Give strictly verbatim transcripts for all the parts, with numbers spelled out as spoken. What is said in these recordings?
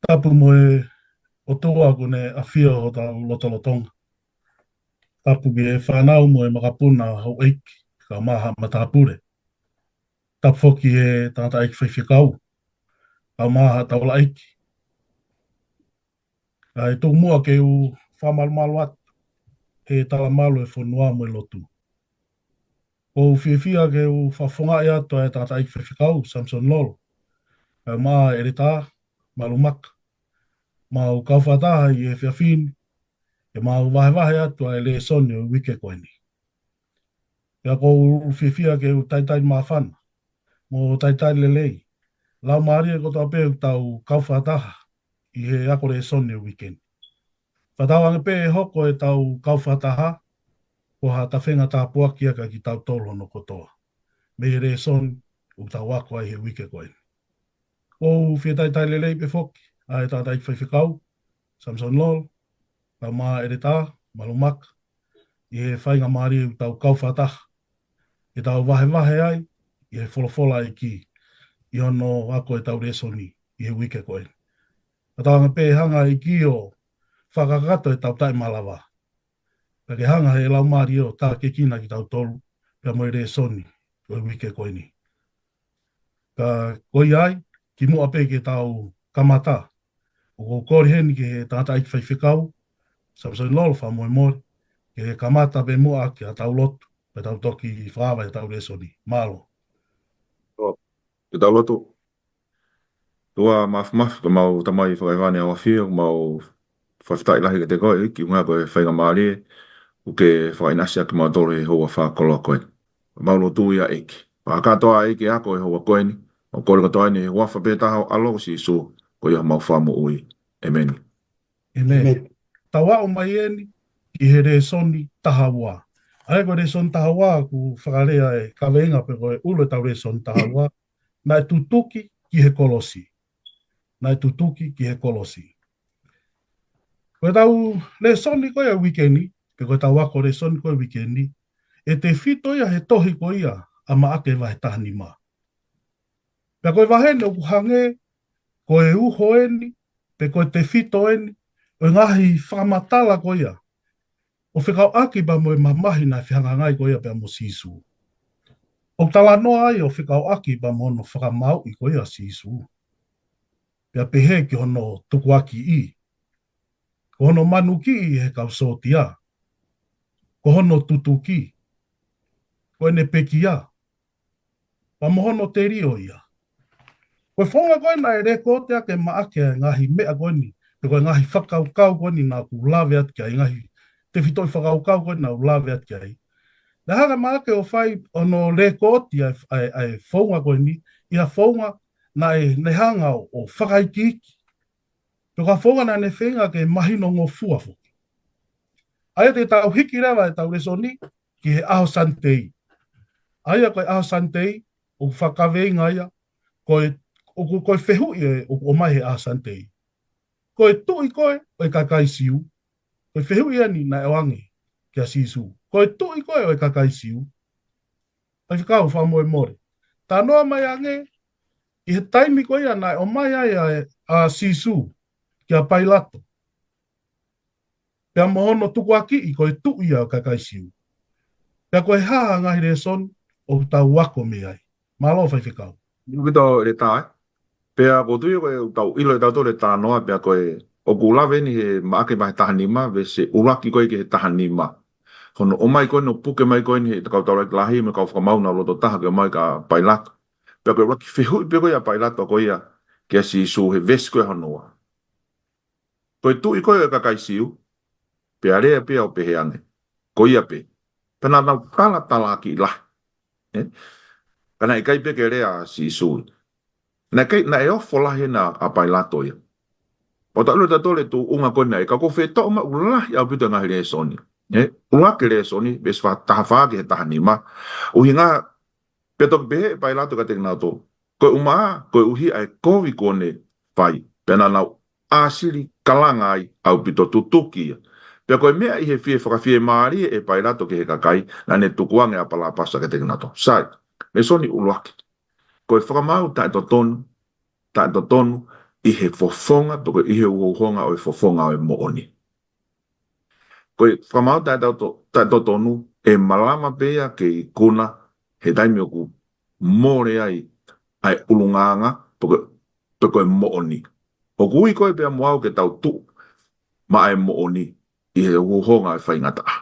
Tapu mo e ʻOtua kuo ne ʻafio ʻi hotau lotolotonga. Tapu ki he fānau mo e makapuna houʻeiki, kae ʻumaʻā haʻa matāpule. Tapu foki ki he tangataʻeiki faifekau, kae ʻumaʻā haʻa taulaʻeiki. ʻA e tuku muʻa ke u fakamalumalu atu he talamalu ʻo e fonua mo e lotu. ʻOku ou fiefia ke u fakafofongaʻi atu ʻa e tangataʻeiki faifekau, Samson Lolo, kae ʻumaʻā ʻEletā Malumaka, ʻemau kau fakataha ʻi he efiafi ni, ke mau vahevahe atu ʻa e lēsoni ʻo e uike ko eni. Pea ʻoku ou fiefia ke u talitali māfana mo talitali lelei e laumālie kotoa pē ʻoku tau kau fakataha ʻi he ako lēsoni ʻo e uike ni. Fakatauange pē ʻe hoko ʻetau kau fakataha ko ha tafenga tāpuaki ia kiate kitautolu hono kotoa mei he lēsoni ʻoku tau ako ai he uike ko eni. ʻOku ou fie talitali lelei pē foki ʻa e tangataʻeiki faifekau, Samson Lolo, kae ʻumaʻā ʻEletā Malumaka, ʻi he faingamālie ʻoku tau kau fakataha ke tau vahevahe ai ʻi he folofola ʻa e ʻEiki ʻi hono ako ʻetau lēsoni ʻi he uike ko eni. Fakatauange pē ʻe hanga ʻe he ʻEiki ʻo fakakakato ʻetau taʻemalava, pea ke hanga ʻe he laumālie ʻo tākiekina kitautolu pea mo e lēsoni ʻo e uike ko eni. Ka ko ia ai, kimuʻa pē ke tau kamata, ʻoku ou kole heni ki he tangataʻeiki faifekau, Samson Lolo, fakamolemole, ke kamata pē muʻa ki heʻetau lotu, pea tau toki fakaava ʻetau lēsoni. Mālō. ʻO, ke tau lotu. ʻOtua Māfimafi, ko ʻemau Tamai fakahēvani ʻoku ʻafio, mau fakafetaʻi lahi kiate koe, ʻEiki, ʻuhinga ko e faingamālie ʻoku ke fakaʻinasi ʻaki kimautolu he houa fakakoloa ko eni. Mau lotu ia, ʻEiki. Fakakātoa, ʻEiki, e ako he houa ko eni. Mau kole kotoa eni he huafa pē taha ho ʻAlo ko Sīsū, ko ia homau Fakamoʻui. ʻĒmeni. ʻĒmeni. ʻĒmeni. Tau aʻu mai eni ki he lēsoni taha ua. ʻA ia ko e lēsoni taha ua ʻoku fakalea e kaveinga pe ko e ʻulu ʻetau lēsoni taha ua, Naʻe Tutuki ki he Kolosi. Naʻe Tutuki ki he Kolosi. Ko ʻetau lēsoni ko ia ʻo e uike ni, pe ko ʻetau ako lēsoni ko ia ʻo e uike ni, ʻe tefito ia he tohi ko ia ʻa Maʻake vahe taha nima. Pea ko e vahe ni ʻoku hangē ko e uho eni, pe ko e tefito eni ʻo e ngaahi fakamatala ko ia ʻo fekauʻaki pea mo e mamahi naʻe fehangahangai ko ia pea mo Sīsū. ʻOku talanoa ai ʻo fekauʻaki pea mo hono fakamāuʻi ko ia ʻa Sīsū. Pea pehē ki hono tukuakiʻi, ko hono manukiʻi ʻe he kau sōtia, ko hono tutuki, ko ʻene pekia, pea mo hono telio ia. Ko e founga ko ē naʻe lēkooti ʻaki ʻe Maʻake ʻa e ngaahi meʻa ko eni, pe ko e ngaahi fakakaukau ko eni naʻa ku lave atu ki ai, ngaahi tefitoʻi fakakaukau ko eni naʻa ku lave atu ki ai. Naʻe hanga ʻe Maʻake ʻo fai hono lēkooti ʻa e, ʻa e, ʻa e founga ko eni, ʻi ha founga naʻe, naʻe hanga ʻo, ʻo fakaikiiki. Pe ko ha founga naʻa ne feinga ke mahinongofua foki. ʻA ia te tau hiki leva ʻetau lēsoni ki he ʻaho Sanitei. ʻA ia ko e ʻaho Sanitei, ʻoku fakakaveinga ia, ko e, ʻoku, ko e fehuʻi ē ʻoku ʻomai he ʻaho Sanitei. Ko e tuʻi koe ʻo e kakai Siu? Ko e fehuʻi eni naʻe ʻoange kia Sīsū. Ko e tuʻi koe ʻo e kakai Siu? Faifekau, fakamolemole. Talanoa mai ange, ʻi he taimi ko ia naʻe ʻomai ai ʻa, ʻa Sīsū kia Pailato, pea mo hono tukuakiʻi ko e tuʻi ia ʻo e kakai Siu. Pea ko e hā ha ngaahi lēsoni ʻoku tau ako mei ai? Mālō, Faifekau. Inu kito e leta, ē? Pea ʻoku ou tui ko e tau ʻilo ʻe tautolu e talanoa, pea ko e ʻoku lave eni he Maʻake vahe taha nima, veesi ʻuluaki ko ē ki he taha nima. Hono ʻomai ko eni ʻo puke mai ko eni he kau taulaʻeiki lahi mo e kau fakamaau naʻa nau loto taha ke ʻomai kia Pailato. Pea ko e ʻuluaki fehuʻi pē ko ia ʻa Pailato ko ia kia Sīsū he veesi ko ē hono ua. Ko e tuʻi koe ʻo e kakai Siu? Pea lea pē ia ʻo pehē ange, ko ia pē. Pea naʻa nau talatalaaki lahi. Ē? Ka naʻe ʻikai pē ke lea ʻa Sīsū. Naʻe ʻikai, naʻe ofo lahi ena ʻa Pailato ia. ʻOku tau ʻilo ʻe tautolu e tuʻunga ko eni, ka ʻoku fetoʻo mai ʻoku lahi ʻaupito e ngaahi lēsoni. Ē? ʻUluaki lēsoni, veesi fā, taha fā ki he taha nima. ʻUhinga, pea toki pehē ʻe Pailato kiate kinautolu, koeʻumaʻā, koeʻuhi ʻa e kovi kuo ne fai. Pea naʻa nau ʻāsili kalanga ai ʻaupito, tutuki ia. Pea ko e meʻa ʻi he fie fakafiemālie ʻe Pailato ki he kakai, naʻa ne tukuange ʻa Palāpasa kiate kinautolu. Sai, lēsoni ʻuluaki. Ko e fakamaau taʻetotonu, taʻetotonu ʻi he fofonga, pe ko e ʻi he uhouhonga ʻo e fofonga ʻo e moʻoni. Ko e fakamaau taʻe tau to-, taʻe totonu, ʻe malava pē ia ke ikuna he taimi ʻoku mole ai ʻa e ʻulungaanga, pe ko, pe ko e moʻoni. ʻOku ui koe pea mo au ke tau tuʻu maʻa e moʻoni ʻi he uhouhonga ʻo e faingataʻa.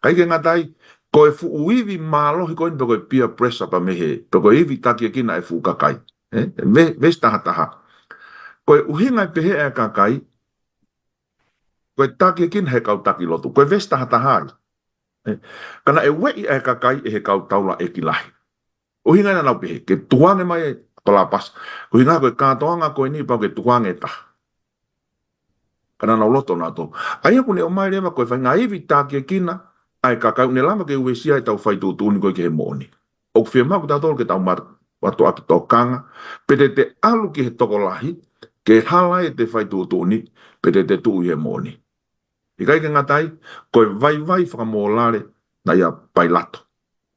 ʻIkai ke ngata ai, ko e fuʻu ivi mālohi ko eni pe ko e peer pressure pea mei he, pe ko e ivi takiekina ʻa e fuʻu kakai. Ē? Ve-, veesi taha taha. Ko e ʻuhinga ʻe pehē ʻa e kakai, ko e takiekina he kau taki lotu. Ko e veesi taha taha ia. Ē? Ka naʻe ueʻi ʻa e kakai ʻe he kau taulaʻeiki lahi. ʻUhinga ia naʻa nau pehē, ke tukuange mai ʻa Palapasa. ʻUhinga ko e kātoanga ko eni pau ke tukuange ʻe taha. Ka naʻa nau loto nautolu. ʻA ia ʻoku ne ʻomai leva ko e faʻahinga ivi takiekina ʻa e kakai ʻoku ne lava ke uesia ʻetau fai tuʻutuʻuni ko ē ki he moʻoni. ʻOku fiemaʻu kitautolu ke tau ma-, mātuʻaki tokanga, pe te te ʻalu ki he tokolahi, ke hala ʻete fai tuʻutuʻuni, pe te te tuʻu ʻi he moʻoni. ʻIkai ke ngata ai, ko e vaivai fakamōlale naʻe ʻia Pailato.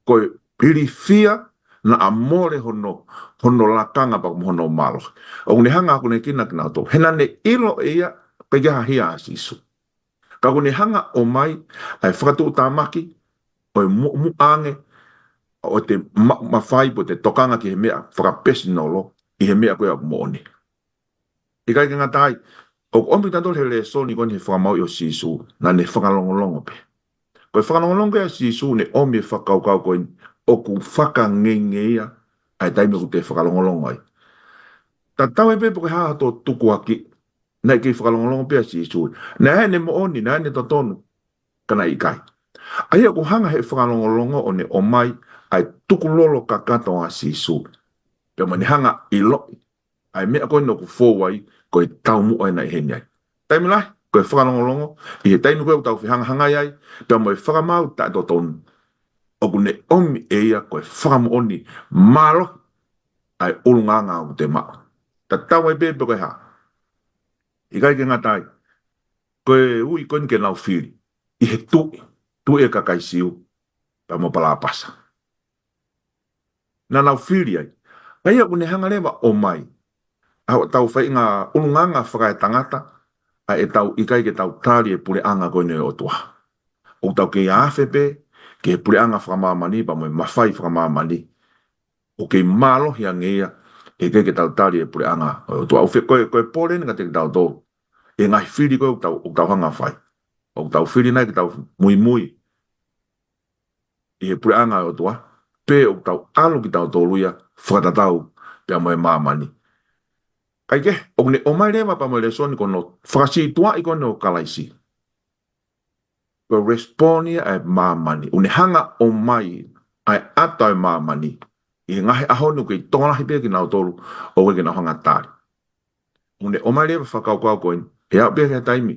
Ko e ilifia naʻa mole hono, hono lakanga pea mo hono mālohi. ʻOku ne hanga ʻakuanekina kinautolu. He naʻa ne ʻilo ʻe ia, ʻikai ke ha hia ʻa Sīsū. Ka ʻoku ne hanga ʻo ʻomai ʻa e fakatuʻutāmaki ʻo e mu-, muʻa ange ʻo ʻete ma-, mafai pe ʻete tokanga ki he meʻa fakapesinolo ʻi he meʻa ko ia ʻoku moʻoni. ʻIkai ke ngata ai, ʻoku ʻomi kitautolu he lēsoni ko eni he fakamāuʻi ʻo Sīsū, naʻa ne fakalongolongo pē. Ko e fakalongolongo ʻa Sīsū naʻe ʻomi e fakakaukau ko eni ʻoku fakangeingeia ʻa e taimi ʻoku te fakalongolongo ai. Tatau ai pē pe ko e hā hoto tukuakiʻi, naʻe kei fakalongolongo pē ʻa Sīsū. Naʻe ʻi ai ʻene moʻoni, naʻe ʻi ai ʻene totonu, ka naʻe ʻikai. ʻA ia ʻoku hanga he fakalongolongo ʻo ne ʻomai ʻa e tukulolo kakato ʻa Sīsū. Pea mo ne hanga ʻiloʻi ʻa e meʻa ko eni ʻoku fou ai, ko e taumuʻa ena ʻi heni ai. Taimi lahi, ko e fakalongolongo, ʻi he taimi ko ē ʻoku tau fehangahangai ai pea mo e fakamaau taʻetotonu, ʻoku ne ʻomi ʻe ia ko e fakamoʻoni mālohi ʻa e ʻulungaanga ʻoku te maʻu. Tatau ai pē pe ko e hā. ʻIkai ke ngata ai, ko e ui ko eni ke nau fili ʻi he tuʻi, tuʻi e kakai Siu, pea mo Palapasa. Naʻa nau fili ai. ʻA ia ʻoku ne hanga leva ʻo ʻomai ʻa hotau faʻahinga ʻulungaanga fakaetangata, ʻa ʻetau ʻikai ke tau tali e puleʻanga ko eni ʻo e ʻOtua. ʻOku tau kei afe pē ki he puleʻanga fakamāmani pea mo e mafai fakamāmani. ʻOku kei mālohi ange ia, ʻikai ke tau tali e puleʻanga ʻo e ʻOtua. ʻOku fie ko e, ko e pole eni kiate kitautolu ʻi he ngaahi fili ko ē ʻoku tau, ʻoku tau hanga fai. ʻOku tau fili nai ke tau muimui ʻi he puleʻanga ʻo e ʻOtua, pe ʻoku tau ʻalu kitautolu ia fakatatau pea mo e māmani. Kae kehe, ʻoku ne ʻomai leva pea mo e lēsoni ko hono fakasītuʻaʻi ko eni ʻo Kalaisi. Ko e respond ia ʻa e māmani. ʻOku ne hanga ʻo ʻomai ʻa e ʻata ʻo e māmani ʻi he ngaahi ʻaho ni ʻoku kei tokolahi pē kinautolu ʻoku ʻikai ke nau hanga tali. ʻOku ne ʻomai leva fakakaukau ko eni, he ʻaho pē ki he taimi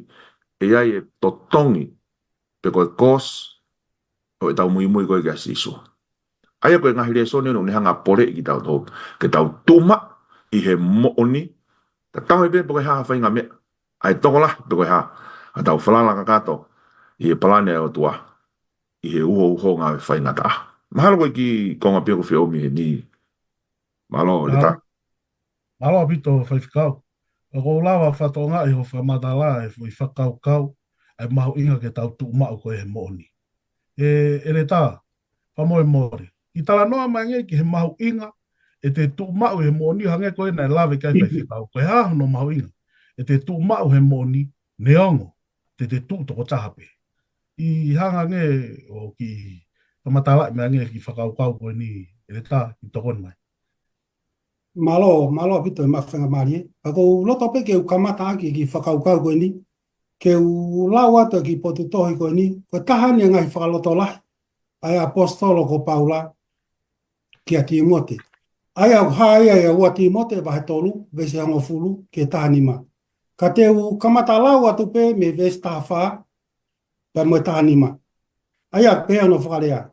ʻe ʻi ai e totongi pe ko e cost ʻo ʻetau muimui ko ē kia Sīsū. ʻA ia ko e ngaahi lēsoni ʻoku ne hanga ʻo poleʻi kitautolu ke tau tuʻu maʻu ʻi he moʻoni, tatau ai pē pe ko e hā ha faʻahinga meʻa, ʻa e tokolahi pe ko e hā haʻatau falala kakato ʻi he palani ʻa e ʻOtua ʻi he uhouhonga ʻo e faingataʻa. Mahalo ko e kiʻi konga pē ia ʻoku ou fie ʻomi heni. Mālō, ʻEletā. Mālō ʻaupito, Faifekau. Ka ʻoku ou lava fakatokangaʻi hoʻo fakamatala e foʻi fakakaukau ʻa e mahuʻinga ke tau tuʻu maʻu ko ē he moʻoni. ʻE, ʻEletā, fakamolemole, kiʻi talanoa mai angē ki he mahuʻinga ʻete tuʻu maʻu he moʻoni, hangē ko ē naʻe lave ki ai Faifekau. Ko e hā hono mahuʻinga ʻete tuʻu maʻu he moʻoni, neongo te te tuʻu tokotaha pē. ʻI hanga angē ʻo kiʻi fakamatalaʻi mai angē kiʻi fakakaukau ko eni, ʻEletā, kiʻi tokoni mai. Mālō, mālō ʻaupito e mafinga mālie. Ka ʻoku ou loto pē ke u kamata ʻaki e kiʻi fakakaukau ko eni, ke u lau atu e kiʻi potu tohi ko eni, ko e taha eni e ngaahi fakalotolahi ʻa e ʻaposetolo ko Paula kia Tīmote. ʻA ia ʻoku hā ia ʻia ua Tīmote vahe tolu, veesi hongofulu ki he taha nima. Ka te u kamata lau atu pē mei he veesi taha fā pea mo e taha nima. ʻA ia pehē hono fakalea: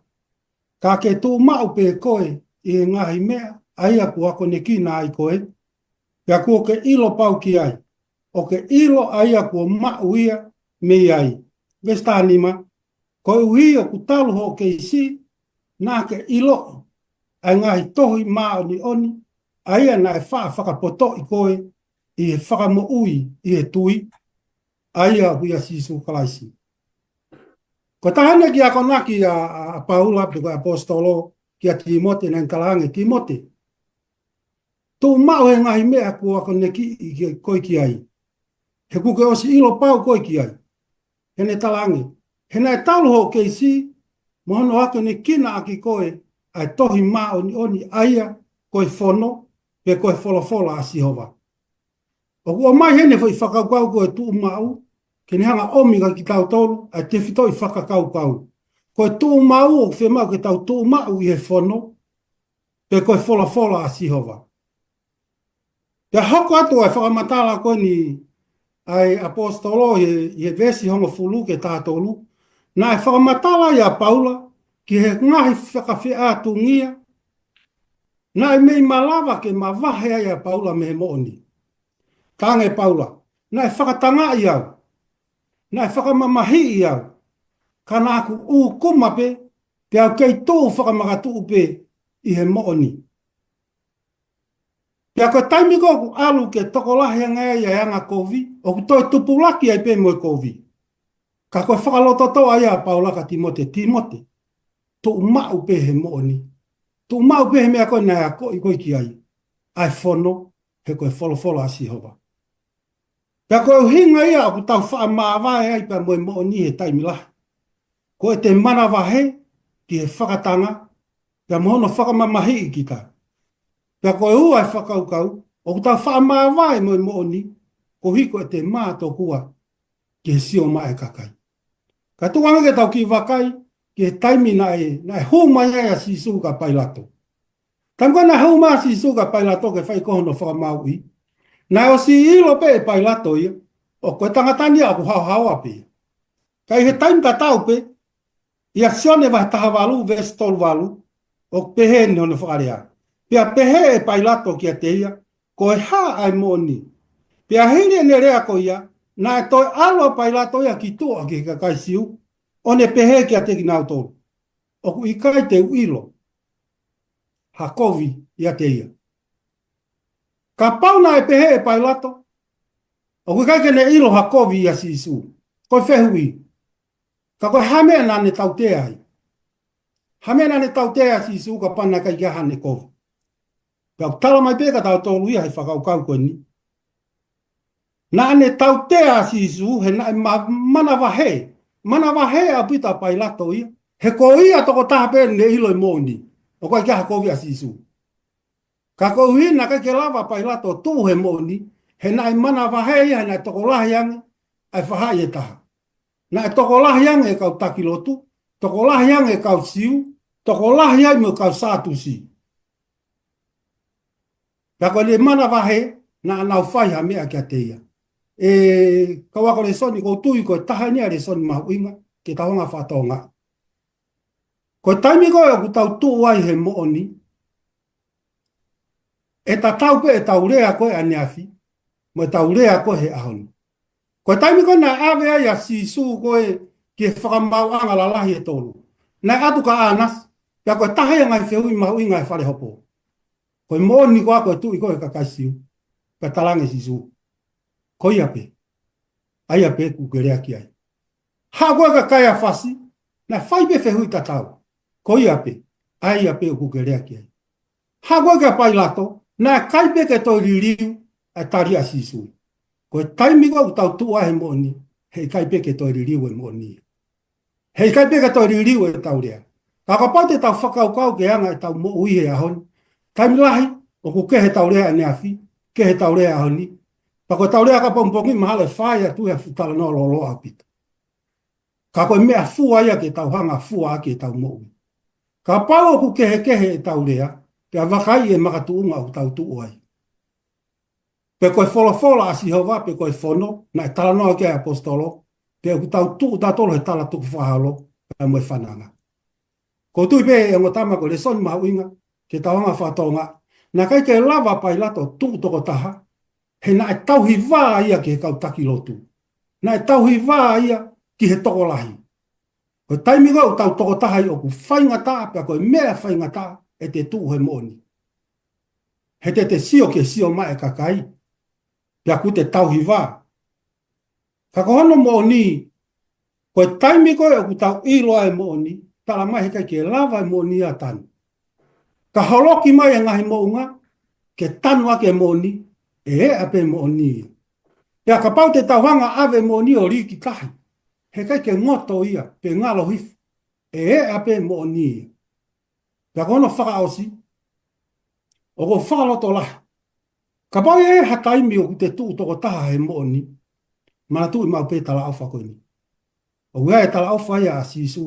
Ka ke tuʻu maʻu pē koe ʻi he ngaahi meʻa ʻa ia kuo akonekina ai koe, pea kuo ke ʻilo pau ki ai, ʻo ke ʻilo ʻa ia kuo maʻu ia mei ai. Veesi taha nima: Koeʻuhi ʻoku talu hoʻo kei siʻi, naʻa ke ʻiloʻi ʻa e ngaahi tohi māʻoniʻoni, ʻa ia naʻe faʻa fakapotoʻi koe ʻi he fakamoʻui ʻi he tui, ʻa ia ʻoku ʻia Sīsū Kalaisi. Ko e taha eni e kiʻi akonaki ʻa, ʻa, ʻa Paula pe ko e ʻaposetolo kia Tīmote, naʻa ne talaange, Tīmote, tuʻu maʻu he ngaahi meʻa kuo akonekiʻi koe ki ai. He kuo ke ʻosi ʻilo pau koe ki ai. He naʻe talaange, he naʻe talu hoʻo keisi, mo hono akonekina ʻaki koe ʻa e tohi māʻoniʻoni, ʻa ia ko e fono, pe ko e folofola ʻa Sihova. ʻOku ʻomai heni e foʻi fakakaukau ko e tuʻu maʻu, ke ne hanga ʻomi kia kitautolu ʻa e tefitoʻi fakakaukau. Ko e tuʻu maʻu ʻoku fiemaʻu ke tau tuʻu maʻu ʻi he fono, pe ko e folofola ʻa Sihova. Pea hoko atu ʻa e fakamatala ko eni ʻa e ʻaposetolo ʻi he, ʻi he veesi hongofulu ki he tahatolu, naʻe fakamatala ʻa Paula ki he ngaahi fakafeʻātungia naʻe mei malava ke mavahe ai ʻa Paula mei he moʻoni. Talaange ʻe Paula, naʻe fakatangaʻi au, naʻe fakamamahiʻi au, ka naʻa ku ʻūkuma pē, pea u kei tuʻu fakamakatuʻu pē ʻi he moʻoni. Pea ko e taimi ko ē ʻoku ʻalu ke tokolahi ange ai ʻa e anga kovi, ʻoku toe tupulaki ai pē mo e kovi. Ka ko e fakalototoʻa ia ʻa Paula kia Tīmote, Tīmote, tuʻu maʻu pē he moʻoni. Tuʻu maʻu pē he meʻa ko ē naʻe akoʻi koe ki ai, ʻa e fono, he ko e folofola ʻa Sihova. Pea ko e ʻuhinga ia ʻoku tau faʻa māvae ai pea mo e moʻoni he taimi lahi. Ko ʻete manavahē ki he fakatanga, pea mo hono fakamamahiʻi kita. Pea ko e ua e fakakaukau, ʻoku tau faʻa māvae mo e moʻoni, koeʻuhi ko ʻete mātokua ki he sio mai ʻa e kakai. Ka tuku ange ke tau kiʻi vakai ki he taimi naʻe, naʻe hū mai ai ʻa Sīsū kia Pailato. Taimi ko ē naʻe hū mai ʻa Sīsū kia Pailato ke fai ko ē hono fakamāuʻi, naʻe ʻosi ʻilo pē ʻe Pailato ia, ʻoku ko e tangata ni ia ʻoku haohaoa pē ia. Ka ʻi he taimi tatau pē, ʻia Sione vahe taha valu, veesi tolu valu, ʻoku pehē ni hono fakalea. Pea pehē ʻe Pailato kiate ia, ko e hā ʻa e moʻoni? Pea hili ʻene lea ko ia, naʻe toe ʻalu ʻa Pailato ia ki tuʻa ki he kakai Siu, ʻo ne pehē kiate kinautolu, ʻoku ʻikai te u ʻilo ha kovi ʻiate ia. Kapau naʻe pehē ʻe Pailato, ʻoku ʻikai ke ne ʻilo ha kovi ʻia Sīsū. Ko e fehuʻi. Ka ko e hā e meʻa naʻa ne tautea ai? Hā e meʻa naʻa ne tautea ai ʻa Sīsū kapau naʻe ʻikai ke ʻi ai haʻane kovi? Pea ʻoku tala mai pē kia tautolu ia he fakakaukau ko eni. Naʻa ne tautea ʻa Sīsū he naʻe ma-, manavahē. Manavahē ʻaupito ʻa Pailato ia. He ko ia tokotaha pē naʻa ne ʻilo e moʻoni. ʻOku ʻikai ke ʻi ai ha kovi ʻia Sīsū. Ka koeʻuhi naʻe ʻikai ke lava ʻa Pailato ʻo tuʻu he moʻoni, he naʻe manavahē ia, he naʻe tokolahi ange ʻa e faʻahi ʻe taha. Naʻe tokolahi ange e kau taki lotu, tokolahi ange e kau Siu, tokolahi ai mo e kau Sātusi. Pea ko ʻene manavahē, naʻa nau fai ha meʻa kiate ia. ʻE kau ako lēsoni, ʻoku ou tui ko e taha eni ʻa e lēsoni mahuʻinga ke tau hanga ʻo fakatokangaʻi. Ko e taimi ko ē ʻoku tau tuʻu ai he moʻoni, ʻe tatau pē ʻetau lea ko ē ʻaneafi, mo ʻetau lea ko ē he ʻaho ni. Ko e taimi ko ē naʻe ʻave ai ʻa Sīsū ko ē ki he fakamaauʻanga lalahi ʻe tolu, naʻe ʻatu kia ʻĀnasi, pea ko e taha ia e ngaahi fehuʻi mahuʻinga ʻa e fale hopo. Ko e moʻoni koā ko e tuʻi koe ʻo e kakai Siu? Pea talaange ʻe Sīsū, ko ia pē. ʻA ia pē ʻoku ke lea ki ai. Haʻu ko ē kia Kaiafasi, naʻe fai pē fehuʻi tatau. Ko ia pē. ʻA ia pē ʻoku ke lea ki ai. Haʻu ko ē kia Pailato, naʻe ʻikai pē ke toe liliu ʻa e tali ʻa Sīsū. Ko e taimi ko ē ʻoku tau tuʻu ai he moʻoni, he ʻikai pē ke toe liliu e moʻoni. He ʻikai pē ke toe liliu ʻetau lea. Ka kapau te tau fakakaukau ki he anga ʻetau moʻui he ʻaho ni, taimi lahi ʻoku kehe ʻetau lea ʻaneafi, kehe ʻetau lea ʻaho ni. Pea ko ʻetau lea ʻapongipongi mahalo ʻe fai atu ia ha fuʻu talanoa lōloa ʻaupito. Ka ko e meʻafua ia ke tau hanga ʻo fua ʻaki ʻetau moʻui. Kapau ʻoku kehekehe ʻetau lea, pea vakai e makatuʻunga ʻoku tau tuʻu ai. Pe ko e folofola ʻa Sihova, pe ko e fono, naʻe talanoa ki ai e ʻaposetolo, pe ʻoku tau tuʻu tautolu he talatukufakaholo, pea mo e fananga. ʻOku ou tui pē ʻe ongo tama ko e lēsoni mahuʻinga ke tau hanga ʻo fakatokangaʻi. Naʻe ʻikai ke lava ʻa Pailato ʻo tuʻu tokotaha, he naʻe tauhi vā ia ki he kau taki lotu. Naʻe tauhi vā ia ki he tokolahi. Ko e taimi ko ē ʻoku tau tokotaha ai ʻoku faingataʻa, pea ko e meʻa faingataʻa ʻete tuʻu he moʻoni. He te te sio ki he sio mai ʻa e kakai. Pea ʻoku te tauhi vā. Ka ko hono moʻoni, ko e taimi ko ē ʻoku tau ʻilo ai e moʻoni, tala mai heʻikai ke lava e moʻoni ia ʻo tanu. Ka holoki mai e ngaahi moʻunga, ke tanu ʻaki e moʻoni, ʻe eʻa pē moʻoni ia. Pea kapau te tau hanga ʻave moʻoni ʻo lī ki tahi, heʻikai ke ngoto ia, pe ngalo hifo, ʻe eʻa pē moʻoni ia. Pea ko hono fakaʻosi, ʻoku ou fakalotolahi. Kapau ʻe ʻi ai ha taimi ʻoku te tuʻu tokotaha he moʻoni, manatuʻi maʻu pē talaʻofa ko eni. ʻOku ʻi ai e talaʻofa ia ʻa Sīsū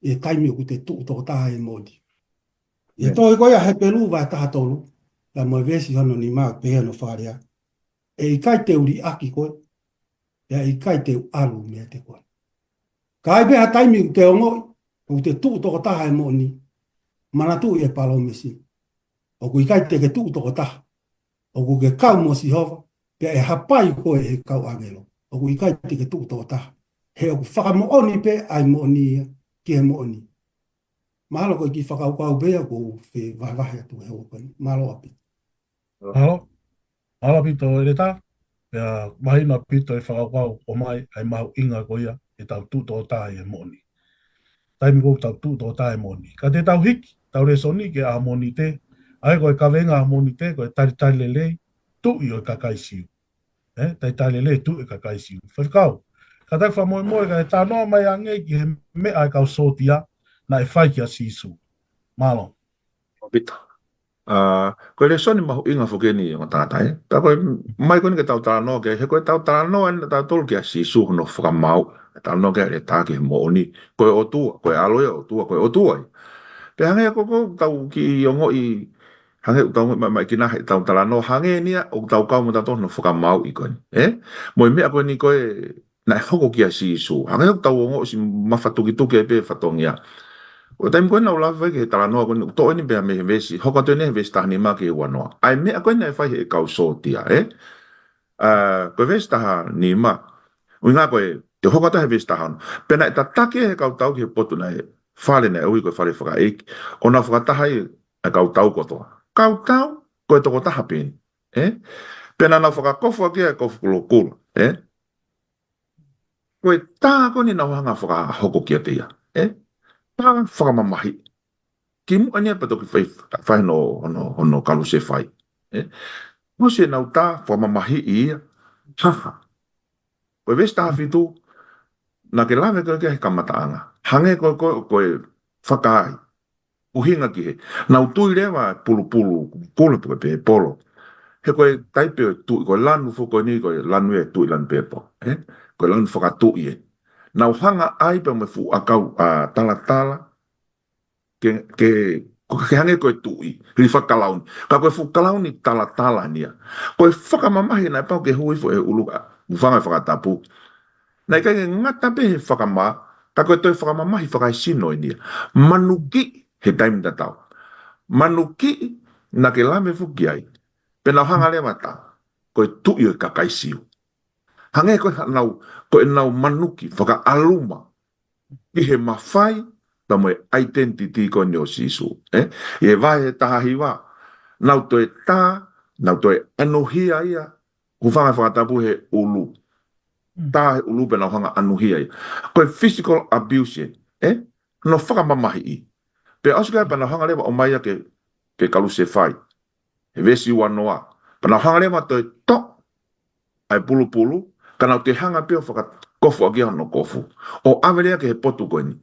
ʻi he taimi ʻoku te tuʻu tokotaha he moʻoni. ʻI he tohi ko ia Hepelū vahe taha tolu, pea mo e veesi hono nima, pehē hono fakalea: ʻE ʻikai te u liʻaki koe, pea ʻikai te u ʻalu meiate koe. Ka ʻi ai pē ha taimi ʻoku te ongoʻi ʻoku te tuʻu tokotaha he moʻoni, manatuʻi e palōmesi. ʻOku ʻikai te ke tuʻu tokotaha. ʻOku ke kau mo Sihova, pea ʻe hapai koe ʻe he kau ʻāngelo. ʻOku ʻikai te ke tuʻu tokotaha. He ʻoku fakamoʻoni pē ʻa e moʻoni ia ki he moʻoni. Mahalo ko e kiʻi fakakaukau pē ia ʻoku ou fevahevahe atu he ʻaho ko eni. Mālō ʻaupito. Mālō. Mālō ʻaupito ʻEletā. Pea mahino ʻaupito e fakakaukau ʻoku ʻomai, ʻa e mahuʻinga ko ia ʻetau tuʻu tokotaha ʻi he moʻoni. Taimi ʻoku tau tuʻu tokotaha he moʻoni. Ka te tau hiki ʻetau lēsoni ki he ʻaho Mōnite, ʻa ia ko e kaveinga ʻaho Mōnite, ko e talitali lelei, tuʻi ʻo e kakai Siu. ʻE, talitali lelei, tuʻi ʻo e kakai Siu. Faifekau, kātaki fakamolemole kae talanoa mai angē ki he meʻa ʻa e kau sōtia naʻe fai kia Sīsū. Mālō. ʻAupito. ʻA, ko e lēsoni mahuʻinga foki eni, ongo tangata, ē. Pea ko e, mai ko eni ke tau talanoa ki ai, he ko ʻetau talanoa eni ʻa tautolu kia Sīsū hono fakamaau, talanoa ki ai ʻEletā ki he moʻoni, ko e ʻOtua, ko e ʻAlo ia ʻo e ʻOtua, ko e ʻOtua ia. Pea hangē ko ē ʻoku tau kiʻi ongoʻi, hangē ʻoku tau ongoʻi mai, mai kinaha ʻetau talanoa, hangē eni ia ʻoku tau kau mo tautolu hono fakamaauʻi ko eni, ē? Mo e meʻa ko eni ko ē naʻe hoko kia Sīsū. Hangē ʻoku tau ongoʻi ʻosi mafatukituki ai pē fatongia. Ko e taimi ko ē naʻa ku lave ai ki he talanoa ko eni, ʻoku toʻo eni pē ia mei he veesi, hoko atu eni he veesi taha nima ki he ua noa. ʻA e meʻa ko ē naʻe fai ʻe he kau sōtia, ē? ʻA, ko e veesi taha nima. ʻUhinga ko ē, te u hoko atu he veesi taha ono. Pea naʻe tataki ʻe he kau tau ki he potu naʻe, fale naʻe ui ko e fale fakaʻeiki, ʻo nau fakataha ai ʻa e kau tau kotoa. Kau tau, ko e tokotaha pē eni, ē? Pea naʻa nau fakakofu ʻaki ʻa e kofu kulokula, ē? Ko e tā ko eni naʻa nau hanga fakahoko kiate ia, ē? Tā fakamamahiʻi. Kimuʻa eni ia pea toki fai, fai hono, hono, hono kalusefai, ē? Mo ʻenau tā fakamamahiʻi ia, ha ha. Ko e veesi taha fitu, naʻa ke lave ko ē ki he kamataʻanga. Hangē ko ē, ko e, ko e fakaai. ʻUhinga ki he, nau tui leva e pulupulu kulokula pe ko e pēpolo. He ko e taipe ʻo e tuʻi, ko e lanu foki ko eni, ko e lanu ia ʻo e tuʻi, lanu pēpolo, ē? Ko e lanu fakatuʻi ē. Nau hanga ai pē mo e fuʻu ʻakau, ʻa, talatala, ke, ke, ko, ke hangē ko e tuʻi, hili fakakalauni. Ka ko e fuʻu kalauni talatala eni ia. Ko e fakamamahi naʻe pau ke hū hifo he ʻulu, ʻa, hūfanga he fakatapu. Naʻe ʻikai ke ngata pē he fakamā, ka ko e toe fakamamahi fakaesino eni ia. Manukiʻi he taimi tatau. Manukiʻi naʻa ke lave foki ai. Pea nau hanga leva ʻo tā, ko e tuʻi ʻo e kakai Siu. Hangē ko ʻenau, ko ʻenau manuki fakaʻaluma ki he mafai, pea mo e identity ko eni ʻo Sīsū, ē? ʻI he vahe taha hiva, nau toe tā, nau toe ʻanuhia ia, hūfanga he fakatapu he ʻulu. Mm. Tā he ʻulu pea nau hanga ʻanuhia ia. Ko e physical abuse, ē? Hono fakamamahiʻi. Pea ʻosi ko ia pea nau hanga leva ʻo ʻomai ia ke, ke kalusefai. He veesi ua noa. Pea nau hanga leva ʻo toe toʻo ʻa e pulupulu, ka nau toe hanga pē ʻo fakakofu ʻaki ia hono kofu. ʻO ʻave leva ki he potu ko eni.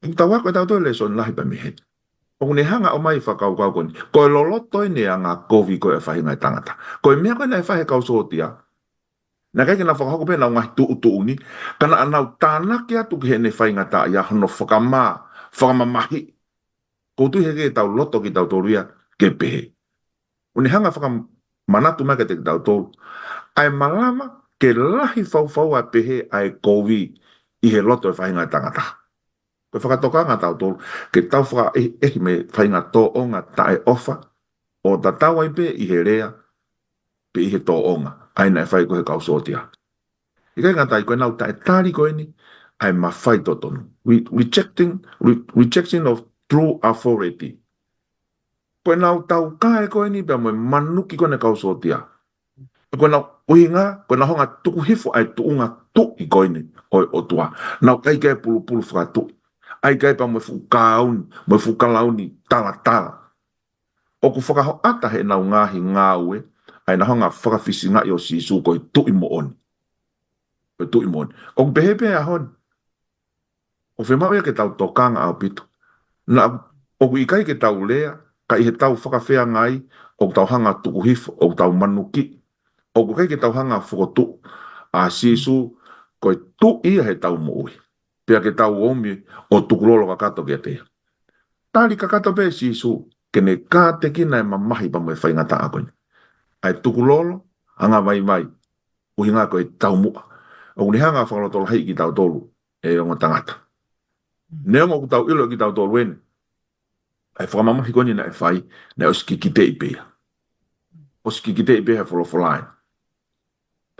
ʻOku tau ako ʻe tautolu e lēsoni lahi pē mei heni. ʻOku ne hanga ʻo ʻomai e fakakaukau ko eni. Ko e loloto eni e angakovi ko ē ʻa e faʻahinga ʻo e tangata. Ko e meʻa ko ē naʻe fai ʻe he kau sōtia, naʻe ʻikai ke nau fakahoko pē ʻenau ngaahi tuʻutuʻuni, ka naʻa nau tānaki atu ki heʻene faingataʻaʻia hono fakamā, fakamamahiʻi. ʻOku ou tui heʻikai ke tau loto kitautolu ia ke pehē. ʻOku ne hanga ʻo fakamanatu mai kiate kitautolu ʻa e malava ke lahi fau fau ʻa e pehē ʻa e kovi ʻi he loto ʻo e faʻahinga ʻo e tangata. Ko e fakatokanga ʻa tautolu ke tau fakaʻehiʻehi mei he faʻahinga tōʻonga taʻeʻofa, ʻo tatau ai pē ʻi he lea pe ʻi he tōʻonga, ʻa ia naʻe fai ko ē ʻe he kau sōtia. ʻIkai ngata ai, ko ʻenau taʻetali ko eni ʻa e mafai totonu. Re-, rejecting, re-, rejection of true authority. Ko ʻenau taukae ko eni pea mo e manuki ko eni ʻa e kau sōtia. Ko ʻenau ʻuhinga, ko ʻenau hanga tuku hifo ʻa e tuʻunga tuʻi ko eni ʻo e ʻOtua. Nau ʻai ki ai e pulupulu fakatuʻi. ʻAi ki ai pea mo e fuʻu kalauni, mo e fuʻu kalauni talatala. ʻOku fakahoʻata heʻenau ngaahi ngāue, ʻa ʻenau hanga fakafisingaʻi ʻo Sīsū ko e tuʻi moʻoni. Ko e tuʻi moʻoni. ʻOku pehē pē ʻa e ʻaho ni. ʻOku fiemaʻu ia ke tau tokanga ʻaupito. Naʻa, ʻoku ʻikai ke tau lea, ka ʻi heʻetau fakafeangai, ʻoku tau hanga tuku hifo, ʻoku tau manuki, ʻoku ʻikai ke tau hanga fokotuʻu ʻa Sīsū ko e tuʻi ia heʻetau moʻui. Pea ke tau ōmi ʻo tukulolo kakato kiate ia. Tali kakato pē Sīsū, ke ne kātekina e mamahi pea mo e faingataʻa ko eni. ʻA e tukulolo, angavaivai, ʻuhinga ko e taumuʻa. ʻOku ne hanga fakalotolahiʻi kitautolu ʻe ongo tangata. Neongo ʻoku tau ʻilo kitautolu eni, ʻa e fakamamahi ko eni naʻe fai, naʻe ʻosi kikiteʻi pē ia. ʻOsi kikiteʻi pē he folofola ē.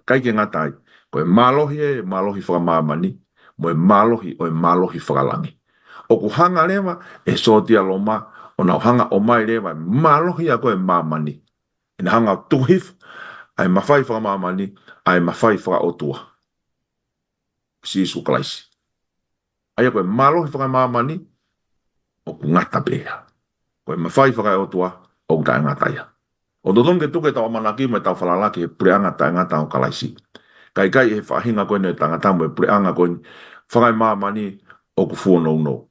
ʻIkai ke ngata ai, ko e mālohi ē, mālohi fakamāmani, mo e mālohi ʻo e mālohi fakalangi. ʻOku hanga leva ʻe he sōtia Loma ʻo nau hanga ʻomai leva e mālohi ia ko ē ʻa māmani. ʻEne hanga tuku hifo ʻa e mafai fakamāmani, ʻa e mafai fakaʻotua. Sīsū Kalaisi. ʻA ia ko e mālohi fakamāmani, ʻoku ngata pē ia. Ko e mafai fakaʻotua, ʻoku taʻengata ia. ʻOku totonu ke tuku ʻetau ʻamanaki mo ʻetau falala ki he puleʻanga taʻengata ʻo Kalaisi. Kae ʻikai ʻi he faʻahinga ko eni ʻo e tangata mo e puleʻanga ko eni fakaemāmani ʻoku fuonounou.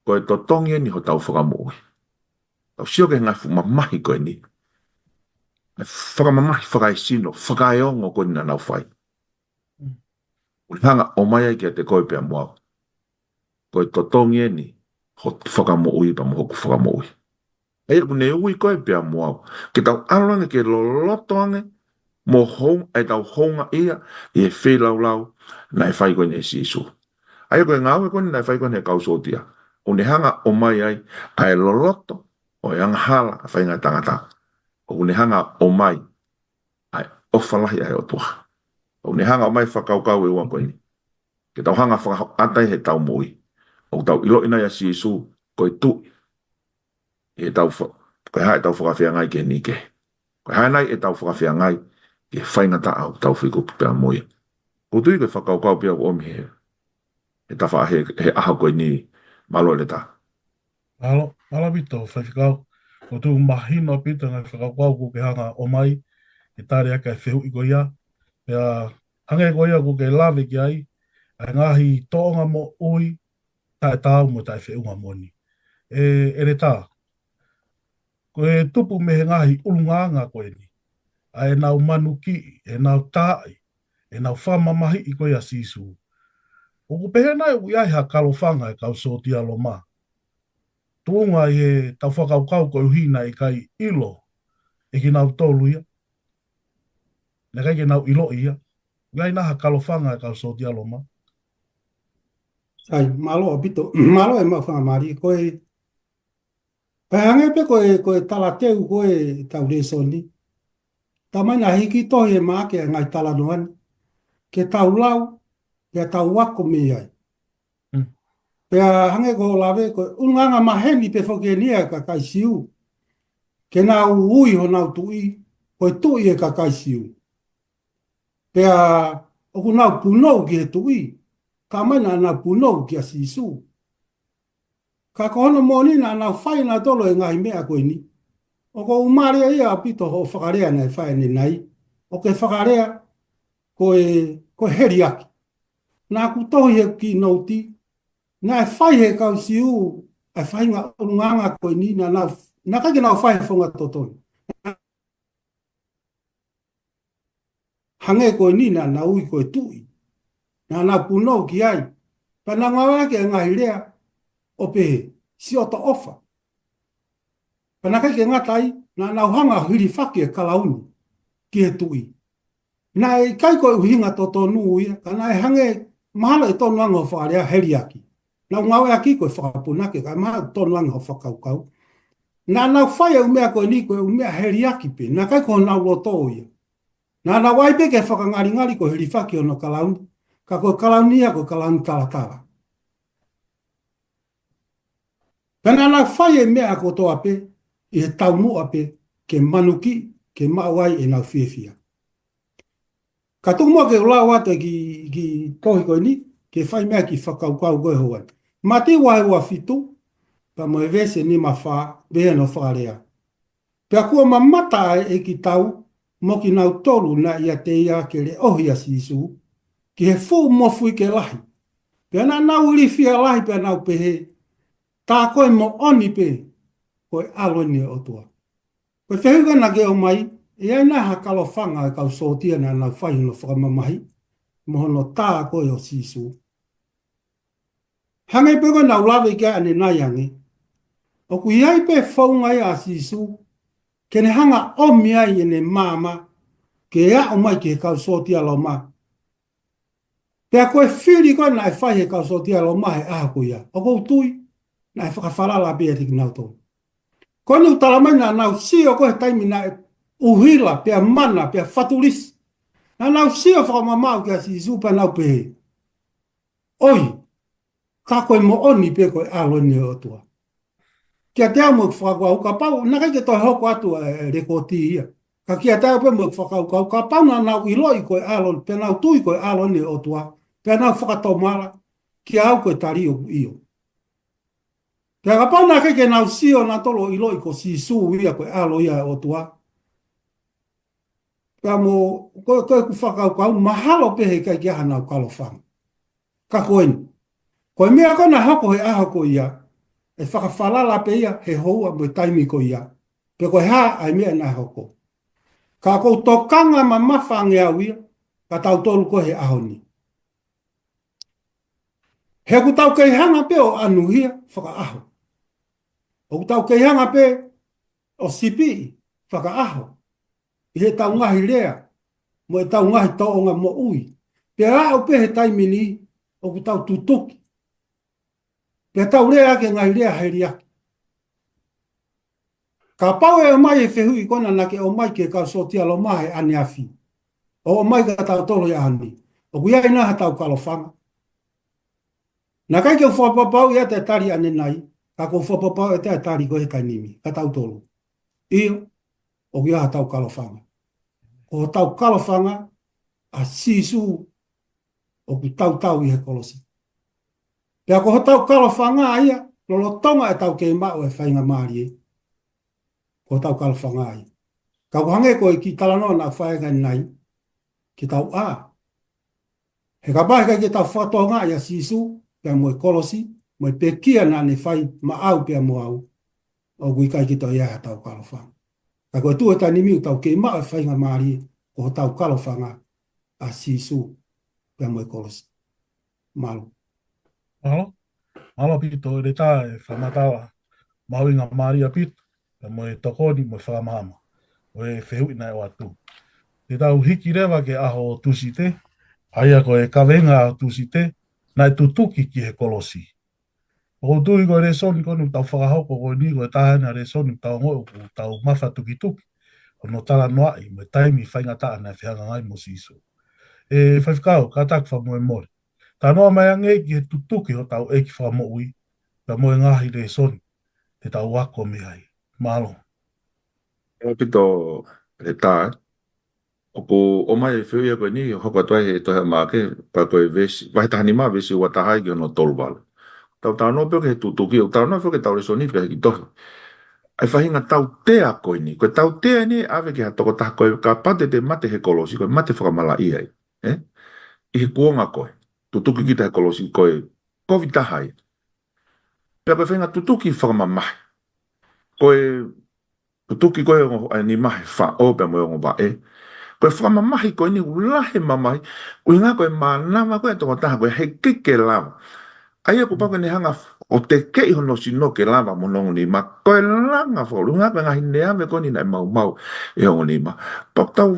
Ko e totongi eni hotau fakamoʻui. Tau sio ki he ngaahi fuʻu mamahi ko eni. Fakamamahi fakaesino, fakaeongo ko eni naʻa nau fai. ʻOku ne hanga ʻomai ai kiate koe pea mo au. Ko e totongi eni ho fakamoʻui pea mo hoku fakamoʻui. ʻA ia ʻoku ne ui koe pea mo au ke tau ʻalu ange ke loloto ange mo hou, ʻetau houngaʻia ʻi he feilaulau naʻe fai ko eni ʻe Sīsū. ʻA ia ko e ngāue ko eni naʻe fai ko eni ʻe he kau sōtia. ʻOku ne hanga ʻomai ai ʻa e loloto ʻo e angahala ʻa e faʻahinga tangata. ʻOku ne hanga ʻomai ʻa e ʻofa lahi ʻa e ʻOtua. ʻOku ne hanga ʻomai e fakakaukau ʻe ua ko eni. Ke tau hanga fakahoʻata ʻi heʻetau moʻui. ʻOku tau ʻiloʻi nai ʻa Sīsū ko e tuʻi. ʻI heʻetau fa-, ko e hā ʻetau fakafeangai ki he niʻihi kehe. Ko e hā nai ʻetau fakafeangai ki he faingataʻa ʻoku tau fekuki pea mo ia. ʻOku ou tui ko e fakakaukau pē ia ʻoku ʻomi he, he tafa he, he ʻaho ko eni, mālō ʻEletā. Mālō, mālō ʻaupito, Faifekau. ʻOku ou tui ʻoku mahino ʻaupito e ngaahi fakakaukau ʻoku ke hanga ʻomai, ke tali ʻaki e fehuʻi ko ia. Pea hangē ko ia ʻoku ke lave ki ai, ʻa e ngaahi tōʻonga moʻui, taʻetaau mo taʻefeʻunga moʻoni. ʻE, ʻEletā, ko e tupu mei he ngaahi ʻulungaanga ko eni. ʻA ʻenau manukiʻi, ʻenau taaʻi, ʻenau fakamamahiʻi ko ia ʻa Sīsū. ʻOku pehē nai ʻoku ʻi ai ha kalofanga ʻa e kau sōtia Loma. Tuʻunga ʻi heʻetau fakakaukau koeʻuhi naʻe ʻikai ʻilo ʻe kinautolu ia. Naʻe ʻikai ke nau ʻiloʻi ia. ʻOku ʻi ai nai ha kalofanga ʻa e kau sōtia Loma. Sai, mālō ʻaupito, mālō e maʻu faingamālie ko ē. Pea hangē pē ko e, ko e talateu ko ē ʻetau lēsoni. Tamai naʻe hiki tohi ʻe Maʻake ʻa e ngaahi talanoa ni. Ke tau lau, ke tau ako mei ai. Mm. Pea hangē ko hoʻo lave, ko e ʻulungaanga maheni pē foki eni ʻa e kakai Siu. Ke nau ui honau tuʻi, ko e tuʻi ʻa e kakai Siu. Pea ʻoku nau punou ki he tuʻi, ka ʻoku ʻikai naʻa nau punou kia Sīsū. Ka ko hono moʻoni naʻa nau fai ʻenautolu e ngaahi meʻa ko eni. ʻOku ou mālieʻia ʻaupito hoʻo fakalea naʻe fai ʻanenai. ʻOku ke fakalea ko e, ko e heliaki. Naʻa ku tohi he kiʻi nouti, naʻe fai ʻe he kau Siu ʻa e faʻahinga ʻulungaanga ko eni, naʻa nau, naʻe ʻikai ke nau fai he founga totonu. Hangē ko eni naʻa nau ui ko e tuʻi. Naʻa nau punou ki ai. Pea nau ngāueʻaki e ngaahi lea ʻo pehē, siʻoto ʻofa. Pea naʻe ʻikai ke ngata ai, naʻa nau hanga ʻo hilifaki e kalauni ki he tuʻi. Naʻe ʻikai ko e ʻuhinga totonu ia, ka naʻe hangē mahalo ʻe tonu ange hoʻo fakalea heliaki. Nau ngāueʻaki ko e fakapunake, ka mahalo ʻe tonu ange hoʻo fakakaukau. Naʻa nau fai e ʻū meʻa ko eni ko e ʻū meʻa heliaki pē, naʻe ʻikai ko honau loto ia. Naʻa nau ʻai pē ke fakangalingali ko e hilifaki hono kalauni, ka ko e kalauni ia ko e kalauni talatala. Pea naʻa nau fai e meʻa kotoa pē, ʻi he taumuʻa pē, ke manuki, ke maʻu ai ʻenau fiefia. Ka tuku muʻa ke u lau atu e kiʻi, kiʻi tohi ko eni, ke fai mei ai e kiʻi fakakaukau ko e houa ni. Mātiu vahe ua fitu, pea mo e veesi nima fā, pea ʻi ai hono fakalea. Pea kuo mamata ʻa e ʻeikitau mo kinautolu naʻe ʻiate ia ke leʻohi ʻa Sīsū, ki he fuʻu mofuike lahi. Pea naʻa nau ilifia lahi pea nau pehē, Tā ko e moʻoni pē, ko e ʻAlo eni ʻo e ʻOtua. Ko e fehuʻi ko ena naʻa ke ʻomai, ʻe ʻi ai nai ha kalofanga ʻa e kau sōtia naʻa nau fai hono fakamamahiʻi, mo hono tā ko ē ʻo Sīsū. Hangē pē ko ē naʻa ku lave ki ai ʻanenai ange. ʻOku ʻi ai pē founga ia ʻa Sīsū, ke ne hanga ʻomi ai ʻene maama, ke aʻu mai ki he kau sōtia Loma. Pea ko e fili ko ē naʻe fai he kau sōtia Loma he ʻaho ko ia. ʻOku ou tui, naʻe fakafalala pē ʻiate kinautolu. Ko eni ʻoku tala mai naʻa nau sio ko ē he taimi naʻe ʻuhila, pea mana, pea fatulisi. Naʻa nau sio fakamamaʻu kia Sīsū pea nau pehē, ʻOi, tā ko e moʻoni pē ko e ʻAlo eni ʻo e ʻOtua. Kiate au mo ʻeku fakakaukau kapau, naʻe ʻikai ke toe hoko atu e, e lekooti ia. Ka kiate au pē mo ʻeku fakakaukau kapau naʻa nau ʻiloʻi ko e ʻAlo, pea nau tui ko e ʻAlo eni ʻo e ʻOtua, pea nau fakatomala, kia au ko e tali ʻoku ʻio. Pea kapau naʻe ʻikai ke nau sio nautolu ʻo ʻiloʻi ko Sīsū ia ko e ʻAlo ia ʻo e ʻOtua. Pea mo, ko, ko ʻeku fakakaukau, mahalo pē he ʻikai ke ʻi ai hanau kalofanga. Ka ko eni. Ko e meʻa ko ē naʻe hoko he ʻaho ko ia, ʻe fakafalala pē ia he houa mo e taimi ko ia. Pe ko e hā ʻa e meʻa naʻe hoko. Ka ʻoku ou tokanga mamafa ange au ia, kia tautolu ko ē he ʻaho ni. He ʻoku tau kei hanga pē ʻo ʻanuhia fakaʻaho. ʻOku tau kei hanga pē ʻo sipiʻi fakaʻaho. ʻI heʻetau ngaahi lea, mo ʻetau ngaahi tōʻonga moʻui. Pea aʻu pē he taimi ni, ʻoku tau tutuki. Pea tau lea ʻaki e ngaahi lea heliaki. Kapau ʻe ʻomai e fehuʻi ko ena naʻa ke ʻomai ki he kau sōtia Loma he ʻaneafi. ʻO ʻomai kia tautolu he ʻaho ni. ʻOku ʻi ai nai hatau kalofanga. Naʻe ʻikai ke u fakapapauʻi ʻe au e tali ʻanenai, ka ʻoku ou fakapapauʻi ʻe au e tali ko ē he taimi ni, kia tautolu. ʻIo, ʻoku ʻi ai hatau kalofanga. Ko hotau kalofanga, ʻa Sīsū ʻoku tautau ʻi he kolosi. Pea ko hotau kalofanga ia, lolotonga ʻetau kei maʻu e faingamālie. Ko hotau kalofanga ia. Ka ʻoku hangē ko e kiʻi talanoa naʻa ku fai ange ʻanenai, ke tau ʻā. He kapau he ʻikai ke tau fakatokangaʻi ʻa Sīsū, pea mo e kolosi, mo e pekia naʻa ne fai maʻau pea mo au, ʻoku ʻikai ke toe ʻi ai hatau kalofanga. Ka ko e tuʻu he taimi ni ʻoku tau kei maʻu e faingamālie, ko hotau kalofanga, ʻa Sīsū, pea mo e kolosi. Mālō. Mālō. Mālō ʻaupito, ʻEletā, e fakamatala mahuʻinga mālie ʻaupito, pea mo e tokoni, mo e fakamaama ʻo e fehuʻi naʻe ʻoatu. Te tau hiki leva ki he ʻaho Tūsite, ʻa ia ko e kaveinga ʻaho Tūsite, naʻe tutuki ki he kolosi. ʻOku ou tui ko e lēsoni ko eni ʻoku tau fakahoko ko eni ko e taha eni e lēsoni ʻoku tau ongoʻi ʻoku tau mafatukituki hono talanoaʻi mo e taimi faingataʻa naʻe fehangahangai mo Sīsū. ʻE Faifekau, kātaki fakamolemole. Talanoa mai ange ki he tutuki hotau ʻEiki Fakamoʻui, pea mo e ngaahi lēsoni te tau ako mei ai. Mālō. ʻOku ʻaupito, ʻEletā, ē. ʻOku ʻomai e fehuʻi ko eni, ʻo hoko atu ai he tohi ʻa Maʻake, pea ko e veesi, vahe taha nima, veesi ua taha ki hono tolu valu. Tau talanoa pē ki he tutuki, ʻoku talanoa pē ki heʻetau lēsoni pē he kiʻi tohi. ʻA e faʻahinga tautea ko eni, ko e tautea eni ʻave ki ha tokotaha ko e kapau te te mate he kolosi, ko e mate fakamalaʻia ia. Ē? ʻI he kuonga ko ē, tutuki kita he kolosi ko e kovi taha ia. Pea ko e faʻahinga tutuki fakamamahi. Ko e tutuki ko ē ʻa e ongo, ʻa e nima he faʻo pea mo e ongo vaʻe. Ko e fakamamahi ko eni ʻoku lahi e mamahi, ʻuhinga ko e mānava ko ē ʻa e tokotaha ko ē heʻikai ke lava. ʻA ia kuo pau ke ne hanga ʻo tekeʻi hono sino ke lava mo hono ongo nima. Ko e langa fakaʻuli, ʻuhinga ko e ngaahi neave ko eni naʻe maumau ʻe he ongo nima. Pea ʻoku tau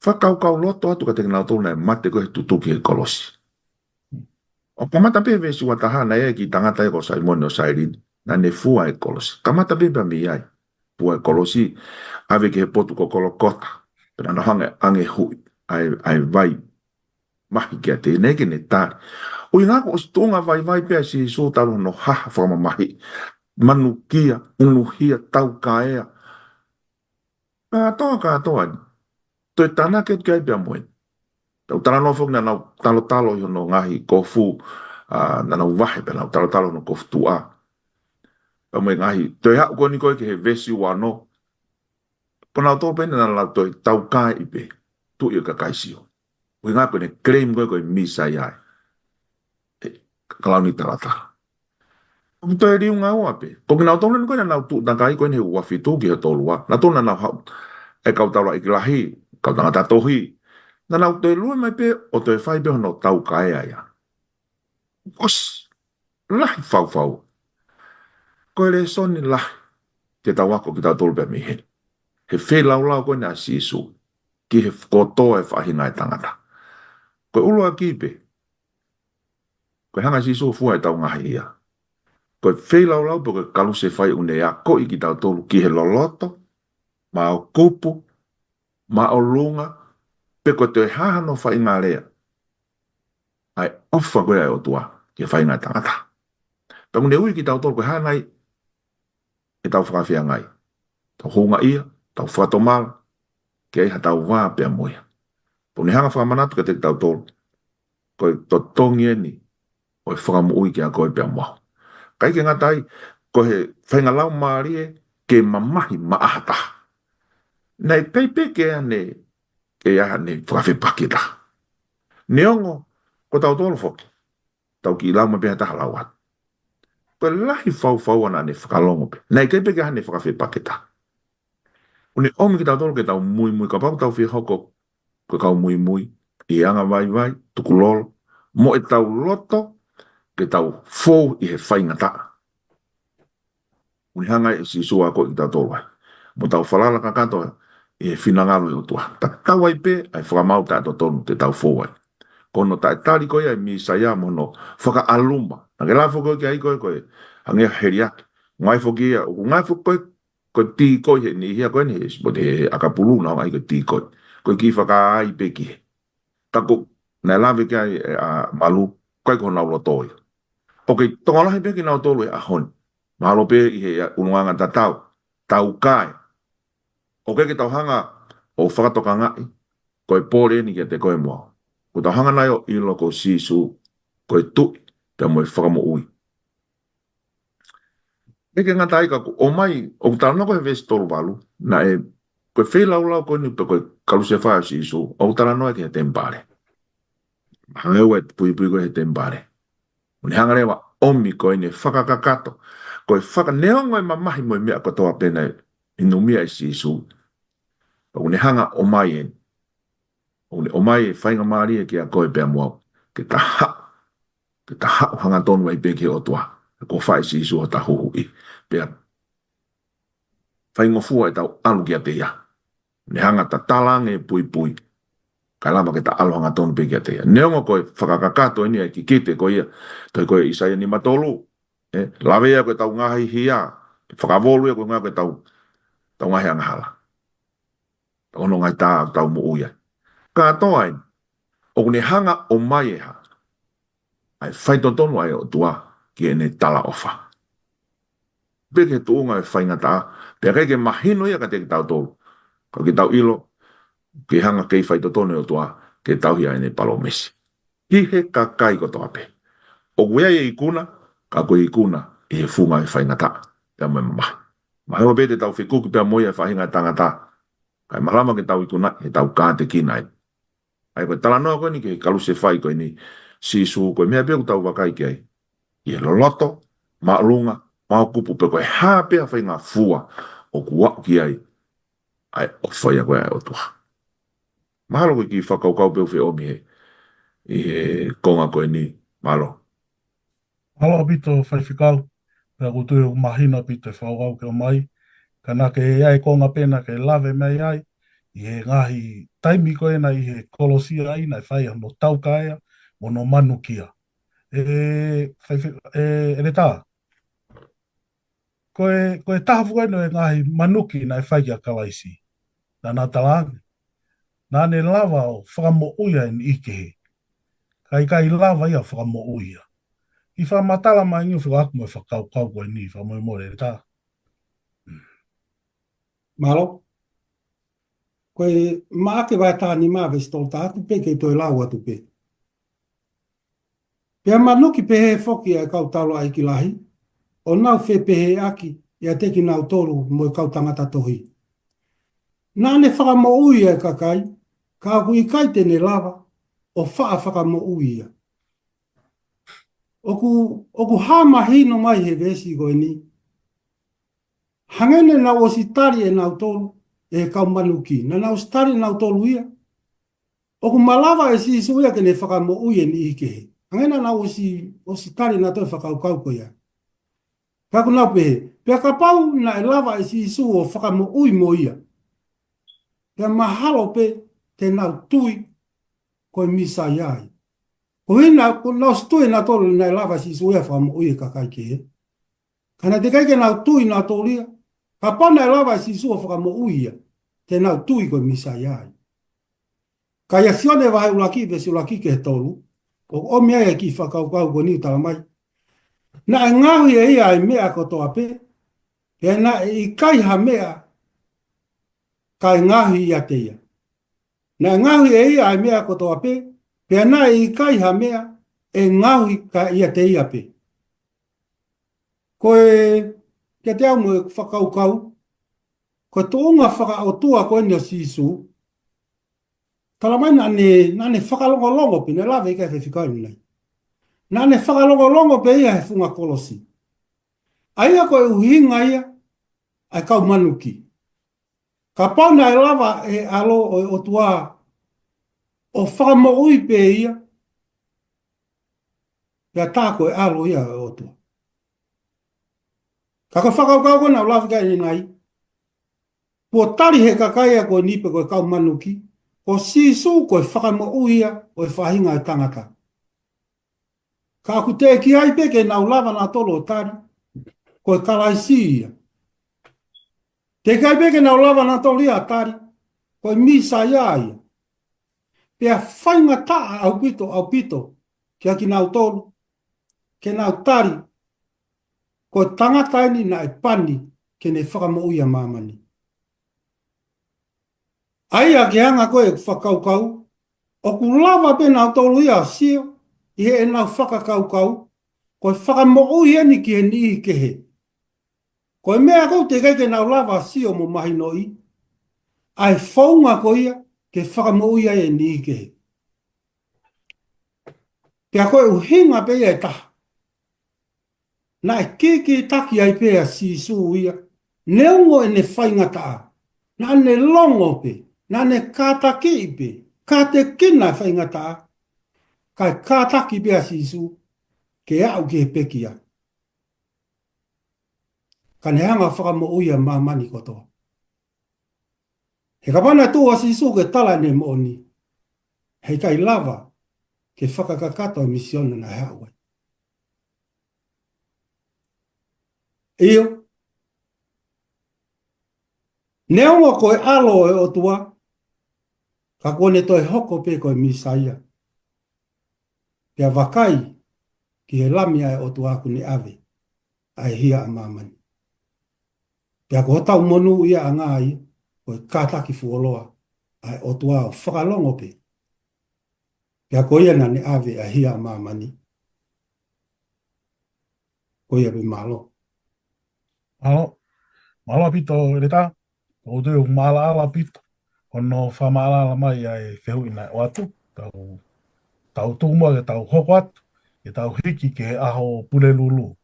fakakaukauloto atu kiate kinautolu naʻe mate ko ē he tutuki he kolosi. ʻOku kamata pē veesi ua taha naʻe ʻi ai e kiʻi tangata ia ko Saimone ʻo Sailine, naʻa ne fua e kolosi. Kamata pē pea mei ai, fua e kolosi, ʻave ki he potu ko Kolokota, pea naʻa nau hanga ʻo ange huʻi, ʻa e, ʻa e vai mahi kiate ia ke ne tali. ʻUhinga kuo ʻosi tuʻunga vaivai pē ʻa Sīsū talu hono haha fakamamahi, manukia, unuhia, taukaea. Kātoa, kātoa ni. Toe tānaki atu ki ai pea mo eni. Tau talanoa foki naʻa nau talotalo ʻi hono ngaahi kofu, ʻa, naʻa nau vahe pē naʻa nau talotalo hono kofu tuʻa. Pea mo e ngaahi, toe aʻu ko eni ko ē ki he veesi uaono. Ko nautolu pē naʻa nau toe taukaeʻi pē, tuʻi ʻo e kakai Sio. ʻUhinga ko ʻene claim ko ē ko e Mīsaia ē. ʻE, ka lau ni talatala. ʻOku toe liunga ua pē. Ko kinautolu eni ko ē naʻa nau tuʻu takai ko eni he ua fitu ki he tolu ua. Nautolu naʻa nau haʻu. ʻE kau taulaʻeiki lahi, kau tangata tohi. Naʻa nau toe lue mai pē, ʻo toe fai pē hono taukaea ia. ʻOsi, lahi faufau. Ko e lēsoni lahi, te tau ako kitautolu pē mei heni. He feilaulau ko eni ʻa Sīsū. Ki he kotoa e faʻahinga e tangata. Ko e ʻuluaki pē. Ko e hanga ʻe Sīsū fua ʻetau ngaahi hia. Ko e feilaulau pē ko e kalusefai ʻoku ne akoʻi kitautolu ki he loloto, māʻokupu, māʻolunga, pe ko e toe hā hano faʻahinga lea. ʻA e ʻofa ko ē ʻa e ʻOtua, ki he faʻahinga e tangata. Pea ʻoku ne ui kitautolu ko e hā nai, ʻetau fakafeangai. Tau houngaʻia, tau fakatomala, ke ʻi ai haʻatau vā pea mo ia. Pea ʻoku ne hanga fakamanatu kiate kitautolu. Ko e totongi eni, ʻo e fakamoʻui kiate koe pea mo au. ʻIkai ke ngata ai, ko e faʻahinga laumālie, ke mamahi maʻa ha taha. Naʻe ʻikai pē ke ʻi ai haʻane, ke ʻi ai haʻane fakafepaki taha. Neongo, ko tautolu foki. Tau kiʻi lau mai pē ha taha lau atu. Ko e lahi faufau ʻa naʻa ne fakalongo pē. Naʻe ʻikai pē ke ʻi ai haʻane fakafepaki taha. ʻOku ne ʻomi kitautolu ke tau muimui kapau tau fie hoko. Ko e kau muimui. ʻI he anga vaivai, tukulolo. Mo ʻetau loto, ke tau fou ʻi he faingataʻa. ʻOku ne hanga ʻe Sīsū ʻo akoʻi kitautolu ai. Mo tau falala kakato ʻi he finangalo ʻo e ʻOtua. Tatau ai pē, ʻa e fakamaau taʻetotonu te tau fou ai. Ko hono taʻetali ko ia ʻa e Mīsaia mo hono fakaʻaluma. Naʻa ke lave foki ki ai ko e, ko e, hangē ha heliaki. Ngaahi foki ia, ʻoku ngaahi foki ko e, ko e tīkoi he niʻihi ko eni he, mo e he ʻakapulu naʻa ʻoku ʻi ai ko e tīkoi. Ko e kiʻi fakaʻai pē ki he. Ka ko, naʻe lave ki ai ʻe, ʻa Malu, ʻikai ko honau loto ia. ʻOku kei tokolahi pē kinautolu he ʻaho ni. Mahalo pē ʻi he ʻulungaanga tatau, taukae. ʻOku ʻikai ke tau hanga ʻo fakatokangaʻi, ko e pole eni kiate koe mo au. ʻOku tau hanga nai ʻo ʻilo ko Sīsū, ko e Tuʻi, pea mo e Fakamoʻui. ʻIkai ke ngata ai ka ʻoku ʻomai, ʻoku talanoa ko ē he veesi tolu valu, naʻe, ko e feilaulau ko eni pe ko e kalusefai ʻo Sīsū, ʻoku talanoa ki he temipale. Hangē ʻoku ʻi ai e puipui ko ē he temipale. ʻOku ne hanga leva ʻo ʻomi ko eni e fakakakato. Ko e faka-, neongo e mamahi mo e meʻa kotoa pē naʻe hinumia ʻe Sīsū. ʻOku ne hanga ʻo ʻomai eni. ʻOku ne ʻomai e faingamālie kiate koe pea mo au. Ke ta haʻu. Ke ta haʻu hangatonu ai pē ki he ʻOtua. He kuo fai ʻe Sīsū hota huhuʻi. Pea faingofua ʻetau ʻalu kiate ia. Ne hanga ʻo tatala ange e puipui. Kae lava ke ta ʻalu hangatonu pē kiate ia. Neongo ko e fakakakato eni ʻa e kikite ko ia. Toe ko e ʻAisea nima tolu. ʻE, lave ia ko ʻetau ngaahi hia. Fakavolu ia ko e ngaahi ko ʻetau, ʻetau ngaahi angahala. Ono ngai tā ʻoku tau moʻui ai. Kātoa eni, ʻoku ne hanga ʻo ʻomai e hā. ʻA e faitotonu ʻa e ʻOtua ki heʻene talaʻofa. Pea ki he tuʻunga e faingataʻa, pea ʻikai ke mahino ia kiate kitautolu. Ka ke tau ʻilo, ke hanga kei faitotonu e ʻOtua, ke tauhi ʻa ʻene palōmesi. Ki he kakai kotoa pē. ʻOku ʻi ai e ikuna, ka ko e ikuna, ʻi he funga e faingataʻa, pea mo e mamahi. Mahalo pē te tau fekuki pea mo ia e faʻahinga tangata, kae malava ke tau ikuna, he tau kātekina ai. ʻA ia ko e talanoa ko eni ki he kalusefai ko eni, Sīsū ko e meʻa pē ʻoku tau vakai ki ai. ʻI he loloto, māʻolunga, māʻokupu pe ko e hā pē ha faʻahinga fua, ʻoku aʻu ki ai, ʻa e ʻofa ia ko ē ʻa e ʻOtua. Mahalo ko e kiʻi fakakaukau pē ʻoku feʻomi he, ʻi he konga ko eni, mālō. Mālō ʻaupito faifekau, pea ʻoku ou tui ʻoku mahino ʻaupito e fakakaukau ke ʻomai, ka naʻa ke ʻi ai e konga pē naʻa ke lave mai ai, ʻi he ngaahi taimi ko ē naʻe ʻi he kolosi ai naʻe fai hono taukaea, mo hono manukia. ʻE, faife-, ʻe, ʻEletā, ko e, ko e taha foki eni ʻo e ngaahi manuki naʻe fai kia Kalaisi. Naʻa na talaange. Naʻa ne lava ʻo fakamoʻui ʻa e niʻihi kehe. Ka ʻikai lava ia ʻo fakamoʻui ia. Kiʻi fakamatala mai ʻo fekauʻaki mo e fakakaukau ko eni fakamolemole ʻEletā. Mālō. Ko e Maʻake vahe taha nima veesi tolu taha atu pē, kei toe lau atu pē. Pea manuki pehē foki ʻa e kau taulaʻeiki lahi, ʻo nau fepehēʻaki ʻiate kinautolu mo e kau tangata tohi. Naʻa ne fakamoʻui ʻa e kakai, ka ʻoku ʻikai te ne lava ʻo faʻa fakamoʻui ia. ʻOku, ʻoku hā mahino mai he veesi ko eni. Hangē naʻa nau ʻosi tali ʻe nautolu, ʻe he kau manuki. Naʻa nau ʻosi tali ʻe nautolu ia. ʻOku malava ʻe Sīsū ia ke ne fakamoʻui e niʻihi kehe. Hangē naʻa nau ʻosi, ʻosi tali ʻe nautolu e fakakaukau ko ia. Ka ʻoku nau pehē, pea kapau naʻe lava ʻe Sīsū ʻo fakamoʻui mo ia, pea mahalo pē te nau tui ko e Mīsaia ia. Ko e hā, ko ʻenau ʻosi tui ʻe nautolu naʻe lava ʻe Sīsū ia ʻo fakamoʻui e kakai kehe. Ka naʻe teʻeki ai ke nau tui nautolu ia. Kapau naʻe lava ʻe Sīsū ʻo fakamoʻui ia, te nau tui ko e Mīsaia ia. Ka ʻia Sione vahe ʻuluaki, veesi ʻuluaki ki he tolu, ʻoku ʻomi ai e kiʻi fakakaukau ko eni ʻoku tala mai. Naʻe ngaohi ʻe ia ʻa e meʻa kotoa pē, pea naʻe ʻikai ha meʻa kae ngaohi ʻiate ia. Naʻe ngaohi ʻe ia ʻa e meʻa kotoa pē, pea naʻe ʻikai ha meʻa ʻe ngaohi kae ʻiate ia pē. Ko e, kiate au mo e fakakaukau, ko e tuʻunga fakaʻotua ko eni ʻo Sīsū, tala mai naʻa ne, naʻa ne fakalongolongo pē, naʻe lave ki ai e faifekau ʻanenai. Naʻa ne fakalongolongo pē ia he funga kolosi. ʻA ia ko e ʻuhinga ia ʻa e kau manuki. Kapau naʻe lava ʻe he ʻAlo ʻo e ʻOtua ʻo fakamoʻui pē ia, pea tā ko e ʻAlo ia ʻo e ʻOtua. Ka ko e fakakaukau ko ē naʻa ku lave ki ai ʻanenai, kuo tali ʻe he kakai ia ko eni pe ko e kau manuki, ko Sīsū ko e fakamoʻui ia ʻo e faʻahinga ʻo e tangata. Ka ʻoku teʻeki ai pē ke nau lava nautolu ʻo tali ko e Kalaisi ia. Teʻeki ai pē ke nau lava nautolu ia ʻo tali ko e Mīsaia ia. Pea faingataʻa ʻaupito, ʻaupito kiate kinautolu ke nau tali ko e tangata eni naʻe pani ke ne fakamoʻui ʻa māmani. ʻA ia ke hanga ko ē ʻeku fakakaukau, ʻoku lava pē nautolu ia ʻo sio ʻi heʻenau fakakaukau, ko e fakamoʻui eni ki he niʻihi kehe. Ko e meʻa ʻoku teʻeki ai ke nau lava ʻo sio mo mahinoʻi ʻa e founga ko ia ke fakamoʻui ai e niʻihi kehe. Pea ko e ʻuhinga pē ia ʻe taha. Naʻe kikitaki ai pē ʻa Sīsū ia, neongo ʻene faingataʻa, naʻa ne longo pē, naʻa ne kātakiʻi pē, kātekina e faingataʻa, kae kātaki pē ʻa Sīsū ke aʻu ki he pekia. Ka ne hanga ʻo fakamoʻui ʻa māmani kotoa. He kapau naʻe tuʻu ʻa Sīsū ke tala ʻene moʻoni, heʻikai lava ke fakakakato e misiona naʻe haʻu ai. ʻIo, neongo ko e ʻAlo ʻo e ʻOtua, ka kuo ne toe hoko pē ko e Mīsaia. Pea vakai ki he Lami ʻa e ʻOtua ʻoku ne ʻave ʻa e hia ʻa māmani. Pea ko hotau monūʻiaʻanga ia, ko e kātaki fuoloa ʻa e ʻOtua ʻo fakalongo pē. Pea ko ia naʻa ne ʻave ʻa e hia ʻa māmani. Ko ia pē, mālō. Mālō. Mālō ʻaupito, ʻEletā. ʻOku ou tui ʻoku maʻalaʻala ʻaupito hono fakamaʻalaʻala mai ʻa e fehuʻi naʻe ʻoatu. Tau, tau tuku muʻa ke tau hoko atu, ke tau hiki ki he ʻaho Pulelulu.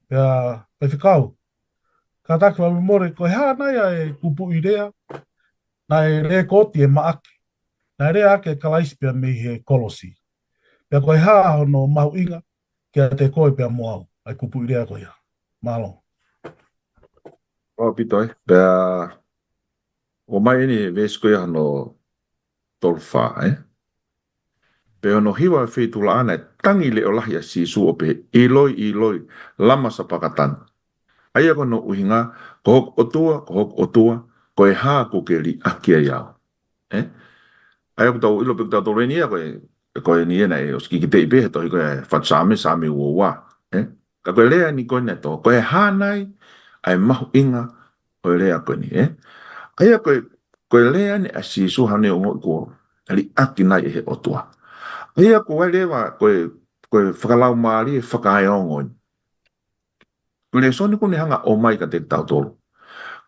Pea, faifekau, kātaki fakamolemole, ko e hā nai ʻa e kupuʻi lea naʻe lēkooti ʻe Maʻake, naʻe lea ʻaki ʻe Kalaisi pea mei he kolosi? Pea ko e hā hono mahuʻinga kiate koe pea mo au, ʻa e kupuʻi lea ko ia? Mālō. ʻAupito ē. Pea ʻomai eni he veesi ko ia hono tolu fā, ē? Pea hono hiva e feituʻulaʻā naʻe tangi leʻo lahi ʻa Sīsū ʻo pehē, ʻIloi, ʻiloi, lama sapakatani. ʻA ia ko hono ʻuhinga, ko hoku ʻOtua, ko hoku ʻOtua, ko e hā kuo ke liʻaki ai au? Ē? ʻA ia ʻoku tau ʻilo pē ʻoku tau tolu eni ia, ko e, ko eni ia naʻe ʻosi kikiteʻi pē he tohi ko e Fatu Saame, Saame ua ua. Ē? Ka ko e lea eni ko eni ʻe tolu, ko e hā nai ʻa e mahuʻinga ʻo e lea ko eni, ē? ʻA ia ko e, Ko e lea ʻeni ʻa Sīsū ʻa ʻene ongoʻi kuo liʻaki nai ʻe he ʻOtua. ʻA ia ko e leva, ko e, ko e fakalaumālie fakaeongo ʻeni. Ko e lēsoni ʻoku ne hanga ʻo ʻomai kiate kitautolu.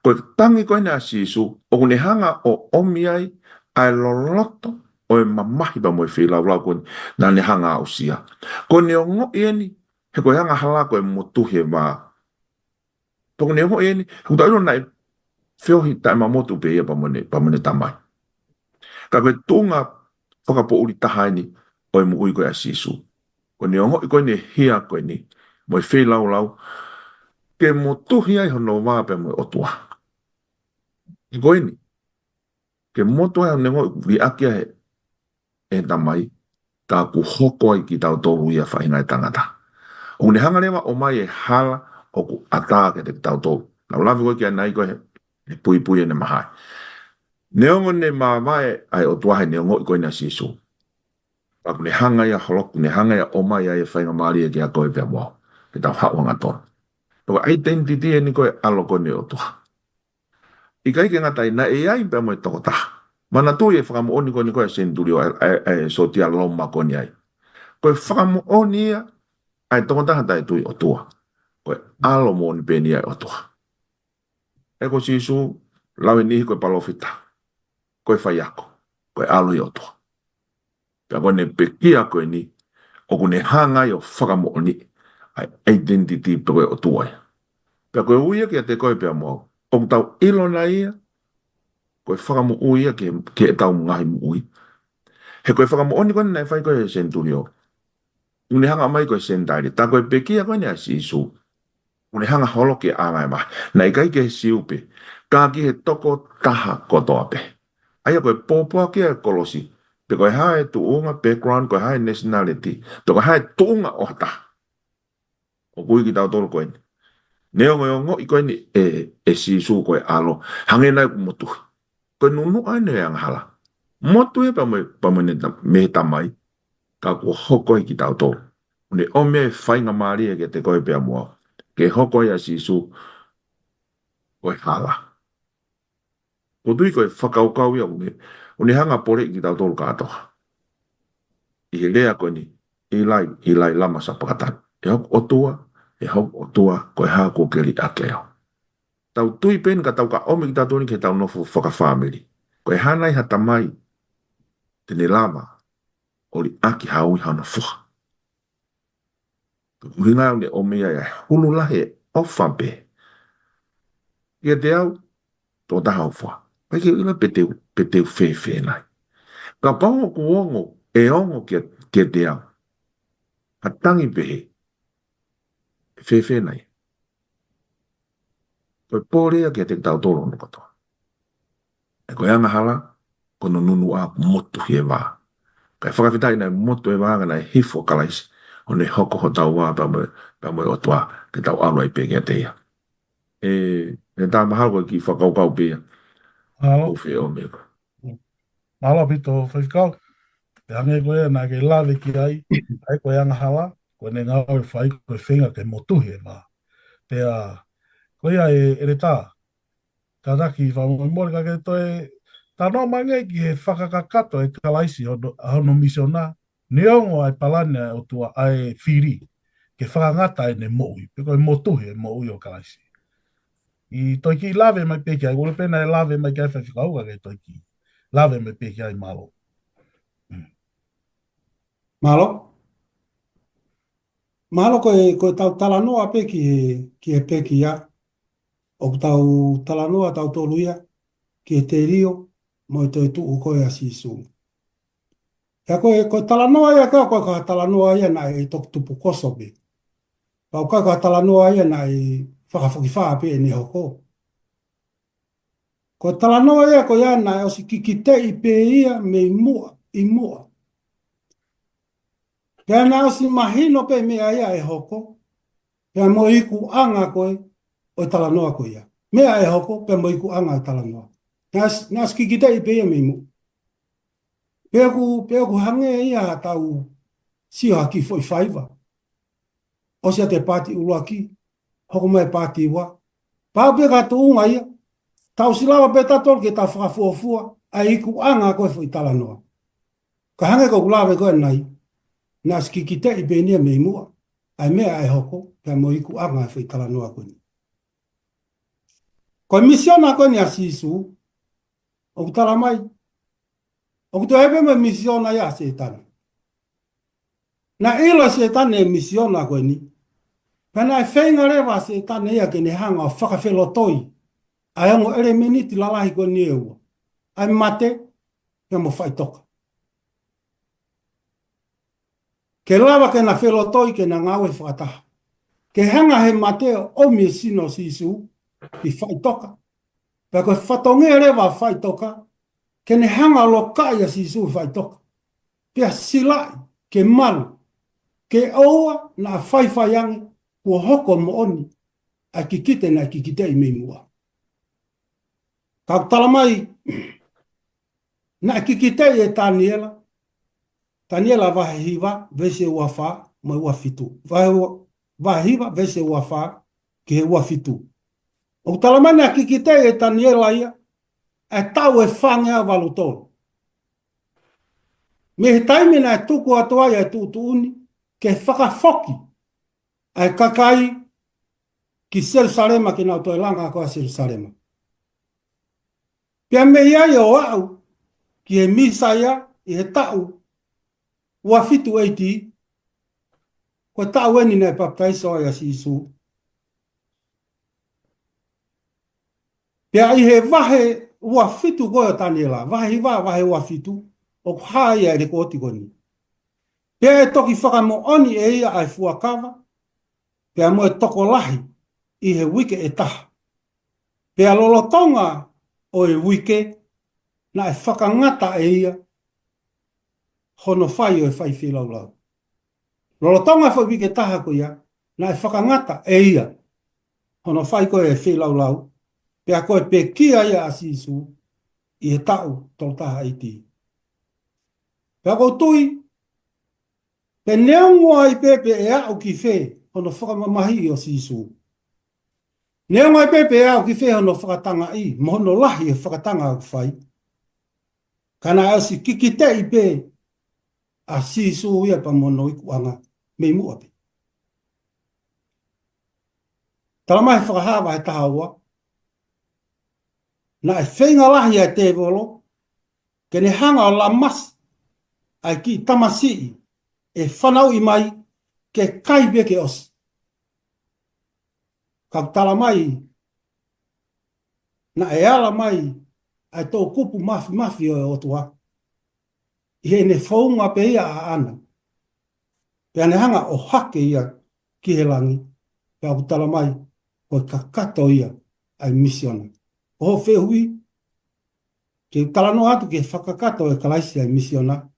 Ko e tangi ko ʻeni ʻa Sīsū, ʻoku ne hanga ʻo ʻomi ai ʻa e loloto ʻo e mamahi pea mo e feilaulau ko ʻeni naʻa ne hanga ʻo aʻusia. Ko ʻene ongoʻi ʻeni, he ko e angahala ko e motuhi e vā. Pea ʻoku ne ongoʻi ʻeni, he ʻoku tau ʻilo naʻe feohi taʻemamotu pē ia pea mo ʻene, pea mo ʻene tamai. Ka ko e tuʻunga fakapoʻuli taha ʻeni ʻo e moʻui ko ē ʻa Sīsū. Ko ʻene ongoʻi ko ʻene hia ko ʻeni, mo e feilaulau, ke motuhi ai hono vā pea mo e ʻOtua. Ko ʻeni, ke motuhi ai hono ongoʻi liʻaki ʻe he, ʻe he tamai, ka ʻoku hoko ai kitautolu ia faʻahinga ʻo e tangata. ʻOku ne hanga leva ʻo ʻomai e hala ʻoku ʻatā kiate kitautolu. Naʻa ku lave ko ē ki ai ʻanenai ko e, he puipui ʻene mahae. Neongo ʻene māvae ʻa e ʻOtua heʻene ongoʻi ko ʻeni ʻa Sīsū. Ka ʻoku ne hanga ia ʻo holoki, ne hanga ia ʻo ʻomai ʻa e faingamālie kiate koe pea mo au. Ke tau haʻu hangatonu. Ko e identity ʻeni ko e ʻAlo ko ʻeni ʻo e ʻOtua. ʻIkai ke ngata ai, naʻe ʻi ai pea mo e tokotaha. Manatuʻi e fakamoʻoni ko ʻeni ko ē ʻa e senitulio ʻa e, ʻa e, ʻa e sōtia Loma ko ʻeni ai. Ko e fakamoʻoni ia ʻa e tokotaha taʻetui ʻOtua. Ko e ʻAlo moʻoni pē ʻeni ia ʻo e ʻOtua. He ko Sīsū, lau ʻe he niʻihi ko e palōfita. Ko e faiako. Ko e ʻAlo ia ʻo e ʻOtua. Pea ko ʻene pekia ko ʻeni, ʻoku ne hanga ia ʻo fakamoʻoniʻi ʻa e identity pē ko ē ʻo e ʻOtua ia. Pea ko e ui ia kiate koe pea mo au. ʻOku tau ʻilo nai ia, ko e fakamoʻui ia ki he, ki heʻetau ngaahi moʻui. He ko e fakamoʻoni ko ʻeni naʻe fai ko ē ʻe he senitulio. ʻOku ne hanga mai ko e Senitaile. Tā ko e pekia ko ʻeni ʻa Sīsū. ʻOku ne hanga ʻo holoki e ʻāngāʻevaha. Naʻe ʻikai ki he Siu pē. Ka ki he tokotaha kotoa pē. ʻA ia ko e pōpoaki ʻa e kolosi. Pe ko e hā e tuʻunga, background, ko e hā e nationality. Pe ko e hā e tuʻunga ʻo ha taha. ʻOku ui kitautolu ko ʻeni. Neongo e ongoʻi ko ʻeni ʻe, ʻe Sīsū ko e ʻAlo. Hangē nai ʻoku motuhi. Ko e nunuʻa ʻeni ʻo e angahala. Motuhi pea mo e, pea mo ʻene ta-, mei he tamai. Ka kuo hoko ai kitautolu. ʻOku ne ʻomai e faingamālie kiate koe pea mo au. Ke hoko ai ʻa Sīsū ko e hala. ʻOku ou tui ko e fakakaukau ia ʻoku ne, ʻoku ne hanga ʻo poleʻi kitautolu kātoa. ʻI he lea ko ʻeni, ʻIlai, ʻIlai, lama sapakitāni. ʻE hoku ʻOtua, ʻe hoku ʻOtua, ko e hā kuo ke liʻaki au. Tau tui pē ʻeni ka tau ka ʻomi kitautolu ʻeni ki heʻetau nofo fakafāmili. Ko e hā nai ha tamai, te ne lava ʻo liʻaki ha ui hano foha. Ko e ʻuhinga ʻoku ne ʻomai ai ʻa e hulu lahi e ʻofa pē. Kiate au, tokotaha ʻofa. ʻIkai ke u ʻilo pe te u, pe te u fēfē nai. Kapau ʻoku ongo, ʻe ongo kia, kiate au. Ha tangi pehē. Fēfē nai. Ko e pole ia kiate kitautolu hono kotoa. ʻE ko e angahala, ko hono nunuʻa ʻoku motuhi e vā. Kae fakafetaʻi naʻe motuhi e vā, ka naʻe hifo ʻa Kalaisi, ʻo ne hoko hotau vā pea mo, pea mo e ʻOtua, ke tau ʻalu ai pē kiate ia. ʻE, ʻe tā mahalo ko e kiʻi fakakaukau pē ia. Mālō. ʻOku ou fie ʻomi ko. Mālō ʻaupito, Faifekau. Pea hangē ko ia naʻa ke lave ki ai, ʻa ia ko e angahala, ko ʻene ngāue ʻoku fai ko e feinga ke motuhi e vā. Pea, ko ia ē, ʻEletā, kātaki fakamolemole ka ke toe talanoa mai ange ki he fakakakato ʻe Kalaisi hono, hono misiona, neongo ʻa e palani ʻa e ʻOtua ʻa e fili, ke fakangata ʻene moʻui, pe ko e motuhi e moʻui ʻo Kalaisi. ʻI toe kiʻi lave mai pē ki ai, ʻoku ou ʻilo pē naʻe lave mai ki ai Faifekau ka ke toe kiʻi lave mai pē ki ai mālō. Mm. Mālō. Mālō ko e, ko ʻetau talanoa pē ki he, ki he pekia. ʻOku tau talanoa tautolu ia, ki he telio, mo e toetuʻu ko ē ʻa Sīsū. Pea ko e, ko e talanoa ia ka, ko e ka talanoa ia naʻe toki tupu koso pē. Pea ʻoku ʻikai ko ha talanoa ia naʻe fakafokifā pē ʻene hoko. Ko e talanoa ia ko ia naʻe ʻosi kikiteʻi pē ia mei muʻa, ʻi muʻa. Pea naʻe ʻosi mahino pē meʻa ia ʻe hoko, pea mo e ikuʻanga ko ē ʻo e talanoa ko ia. Meʻa ʻe hoko, pea mo e ikuʻanga ʻo e talanoa. Naʻe ʻos-, naʻe ʻosi kikiteʻi pē ia mei muʻa. Pea ʻoku, pea ʻoku hangē ia ha tau sio ha kiʻi foʻi faiva. ʻOsi ʻa e paati ʻuluaki, hoko mai paati ua. Pau pē ka tuʻunga ia. Tau ʻosi lava pē tautolu ke tau fakafuofua ʻa e ikuʻanga ko ē foʻi talanoa. Ka hangē ko ʻeku lave ko ē ʻanenai, naʻe ʻosi kikiteʻi pē ʻeni ia mei muʻa ʻa e meʻa ʻe hoko pea mo e ikuʻanga ʻo e foʻi talanoa ko ʻeni. Ko e misiona ko ʻeni ʻa Sīsū, ʻoku tala mai, ʻoku toe ʻi ai pē mo e misiona ia ʻa Sētane. Naʻe ʻilo ʻe Sētane e misiona ko ʻeni. Pea naʻe feinga leva ʻa Sētane ia ke ne hanga ʻo fakafelotoi ʻa e ongo ʻelemēniti lalahi ko ʻeni ʻe ua. ʻA e mate, pea mo faʻitoka. Ke lava ke na felotoi ke na ngāue fakataha. Ke hanga he mate ʻo ʻomi e sino ʻo Sīsū ki faʻitoka. Pea ko e fatongia leva ʻo faʻitoka, ke ne hanga ʻo lokaʻi ʻa Sīsū ʻi faʻitoka. Pea silaʻi, ke malu, ke ʻoua naʻa faifai ange, kuo hoko moʻoni ʻa e kikite naʻe kikiteʻi mei muʻa. Ka ʻoku tala mai, naʻe kikiteʻi ʻe Taniela, Taniela vahe hiva, veesi ua fā, mo e ua fitu. Vahe ua, vahe hiva, veesi ua fā, ki he ua fitu. ʻOku tala mai naʻe kikiteʻi ʻe Taniela ia, ʻa e taʻu ʻe fāngeau valu tolu. Mei he taimi naʻe tuku atu ai ʻa e tuʻutuʻuni, ke fakafoki ʻa e kakai ki Selusalema ke nau toe langa ko ē ʻa Selusalema. Pea mei ai ʻo aʻu ki he Mīsaia ʻi he taʻu ua fitu A D, ko e taʻu ʻeni naʻe papitaiso ai ʻa Sīsū. Pea ʻi he vahe ua fitu ko ē ʻo Taniela, vahe hiva, vahe ua fitu, ʻoku hā ia e lekooti ko ʻeni. Pea ʻe toki fakamoʻoni ʻe ia ʻa e fuakava, pea mo e tokolahi ʻi he uike ʻe taha. Pea lolotonga ʻo e uike, naʻe fakangata ʻe ia hono fai ʻo e fai feilaulau. Lolotonga e foʻi uike ʻe taha ko ia, naʻe fakangata ʻe ia hono fai ko ē e feilaulau, pea ko e pekia ia ʻa Sīsū ʻi he taʻu tolu taha A D. Pea ʻoku ou tui, pe neongo ai pē pe ʻe aʻu ki fē hono fakamamahiʻi ʻo Sīsū. Neongo ai pē pe ʻe aʻu ki fē hono fakatangaʻi, mo hono lahi e fakatanga ʻoku fai. Ka naʻe ʻosi kikiteʻi pē ʻa Sīsū ia pea mo hono ikuʻanga mei muʻa pē. Tala mai he Fakahā vahe taha ua, naʻe feinga lahi ʻa e tēvolo, ke ne hanga ʻo lamasi ʻa e kiʻi tamasiʻi ʻe fanauʻi mai ke kai pē ke ʻosi. Ka ʻoku tala mai, naʻe ala mai ʻa e toʻukupu mafimafi ʻo e ʻOtua ʻi heʻene founga pē ia ʻaʻana. Pea ne hanga ʻo hake ia ki he langi, pea ʻoku tala mai, ko e kakato ia ʻa e misiona. Ko hoʻo fehuʻi, ke u talanoa atu ki he fakakakato ʻe Kalaisi ʻa e misiona,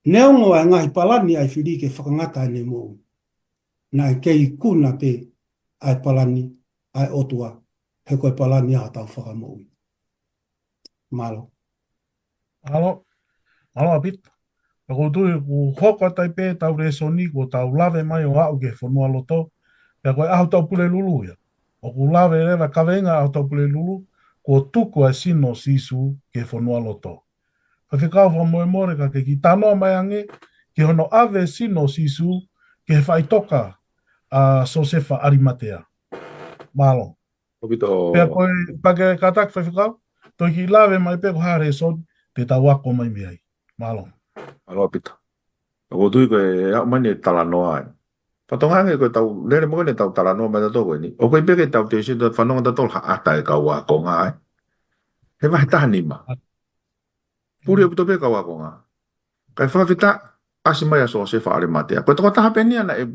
neongo ʻa e ngaahi palani ʻa e fili ke fakangata ʻene moʻui. Naʻe kei ikuna pē ʻa e palani ʻa e ʻOtua, he ko e palani ʻa hotau fakamoʻui. Mālō. Mālō. Mālō ʻaupito. Pea ʻoku ou tui kuo hoko atu ai pē ʻetau lēsoni kuo tau lave mai ʻo aʻu ki he fonualoto. Pea ko e ʻaho Taʻu Pulelulu ia. ʻOku lave leva kaveinga ʻaho Taʻu Pulelulu, kuo tuku ʻa e sino ʻo Sīsū ki he fonualoto. Faifekau fakamolemole ka ke kiʻi talanoa mai ange ki hono ʻave e sino ʻo Sīsū ki he faʻitoka ʻa Siosefa ʻAlimatea. Mālō. ʻAupito. Pea ko e, pea ke kātaki faifekau, toe kiʻi lave mai pē ko e hā e lēsoni te tau ako mai mei ai. Mālō. Mālō ʻaupito. ʻOku ou tui ko e aʻu mai eni e talanoa ai. Fatongia ange ko e tau lele mo eni ʻetau talanoa mai tautolu ko eni. ʻOku ʻi ai pē ke tau teisi tau fanongo tautolu ha ʻata e kau ākonga ai. He vahe taha nima. Puli ʻaupito pē kau ākonga. Kae fakafetaʻi, ʻasi mai ʻa Siosefa ʻAlimatea. Ko e tokotaha pē eni ia naʻe,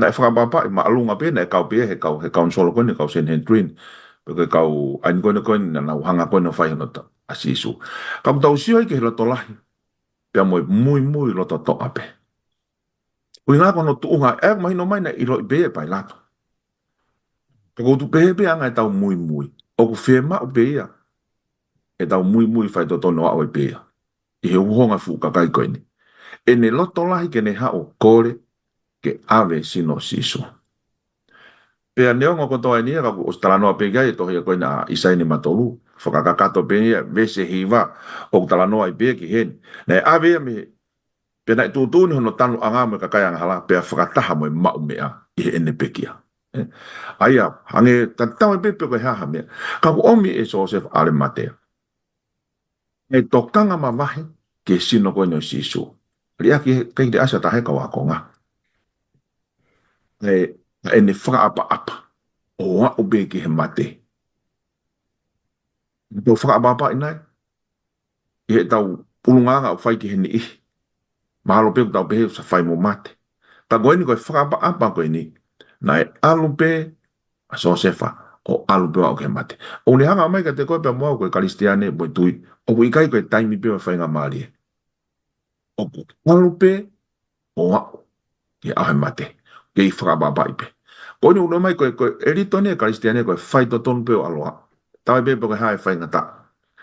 naʻe fakaʻapaʻapaʻi māʻolunga pē, naʻe kau pē ia he kau, he kau solo ko eni, kau Sanhedrin. Pe ko e kau ʻaini ko eni ko eni naʻa nau hanga ko eni ʻo fai hono ta, ʻa Sīsū. Ka ʻoku tau sio ai ki he loto lahi. Pea mo e muimui loto toʻa pē. ʻUhinga ko hono tuʻunga, ʻe mahino mai naʻe ʻiloʻi pē ia ʻe Pailato. Ka ʻoku ou tui pē he pē anga ʻetau muimui. ʻOku fiemaʻu pē ia ʻetau muimui faitotonu ʻo aʻu ai pē ia ʻi he uhonga fuʻu kakai ko eni. ʻEne loto lahi ke ne haʻu ʻo kole ke ʻave e sino ʻo Sīsū. Pea neongo kotoa eni ia ka ʻoku ʻosi talanoa pē ki ai e tohi ko ena ʻa ʻĪsaia nima tolu. Fakakakato pē ia, veesi hiva, ʻoku talanoa ai pē ki heni. Naʻe ʻave ia mei, pea naʻe tuʻutuʻuni hono tanuʻanga mo e kakai angahala, pea fakataha mo e maʻumeʻa ʻi heʻene pekia. ʻE, ʻa ia, hangē tatau ai pē pe ko e hā ha meʻa. Ka kuo ʻomi ʻe Siosefa ʻAlematea ʻa e tokanga mavahe ki he sino ko eni ʻo Sīsū. Liʻaki he, kei te asa tahe kau ākonga. ʻE, ʻene fakaʻapaʻapa ʻo aʻu pē ki he mate. Tau fakaʻapaʻapaʻi nai ʻi heʻetau ʻulungaanga ʻoku fai ki he niʻihi. Mahalo pē ʻoku tau pehē ʻoku sai fai mo mate. Ka ko eni ko e fakaʻapaʻapa ko eni, naʻe ʻalu pē ʻa Siosefa ʻo ʻalu pē ʻo aʻu ki he mate. ʻOku ne hanga mai kiate koe pea mo au ko e Kalisitiane mo e tui, ʻoku ʻikai ko e taimi pē ʻo e faingamālie. ʻOku ʻalu pē ʻo aʻu ki he ʻaho e mate. Kei fakaʻapaʻapaʻi pē. Ko eni ʻoku ne ʻomai ko e, ko e ʻelito ni ʻa e Kalisitiane ko e faitotonu pē ʻo ʻalu ʻo aʻu. Taʻe pehē pe ko e hā e faingataʻa.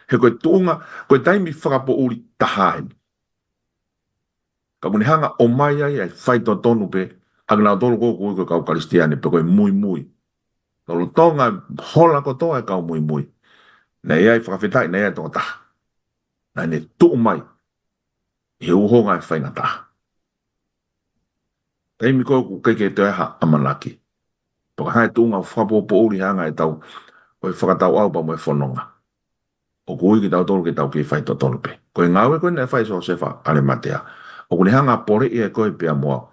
He ko e tuʻunga, ko e taimi fakapoʻuli taha eni. Ka ʻoku ne hanga ʻo ʻomai ai ʻa e faitotonu pē ʻa kinautolu ko ē ʻoku ui ko e kau Kalisitiane pe ko e muimui. Lolotonga e hola kotoa e kau muimui, naʻe ʻi ai, fakafetaʻi, naʻe ʻi ai e tokotaha naʻa ne tuʻu mai ʻi he uhouhonga e faingataʻa. Taimi ko ē ʻoku ʻikai ke toe ʻi ai ha ʻamanaki pe ko e hā e tuʻunga fakapoʻupoʻuli he anga ʻetau, ʻo e fakatauʻau pea mo e fononga, ʻoku ui kitautolu ke tau kei faitotonu pē. Ko e ngāue ko ē naʻe fai ʻe Siosefa ʻAlematea, ʻoku ne hanga ʻo poleʻi ʻe koe pea mo au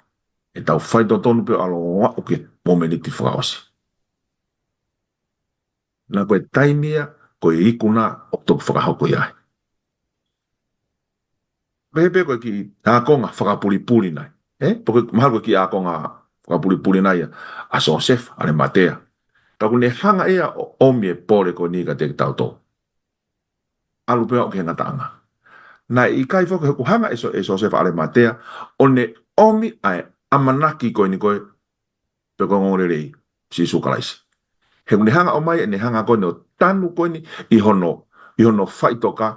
ʻetau faitotonu pē ʻo ʻalu ʻo aʻu ki he momeniti fakaʻosi. Naʻa ko e taimi ia, ko e ikuna ʻoku toki fakahoko ia ai. Pehē pē ko e kiʻi ākonga fakapulipuli nai. ʻE? Pe ko e, mahalo ko e kiʻi ākonga fakapulipuli nai ʻa, ʻa Siosefa ʻAlematea. Ka ʻoku ne hanga ia ʻo ʻomi e pole ko eni kiate kitautolu. ʻAlu pē ʻo aʻu ki he ngataʻanga. Naʻe ʻikai foki he ʻoku hanga ʻe Sio-, ʻe Siosefa ʻAlematea ʻo ne ʻomi ʻa e ʻamanaki ko eni ko e pe ko e ongoongolelei ʻo Sīsū Kalaisi. He ʻoku ne hanga ʻo ʻomai, ʻene hanga ko eni ʻo tanu ko eni ʻi hono, ʻi hono faʻitoka,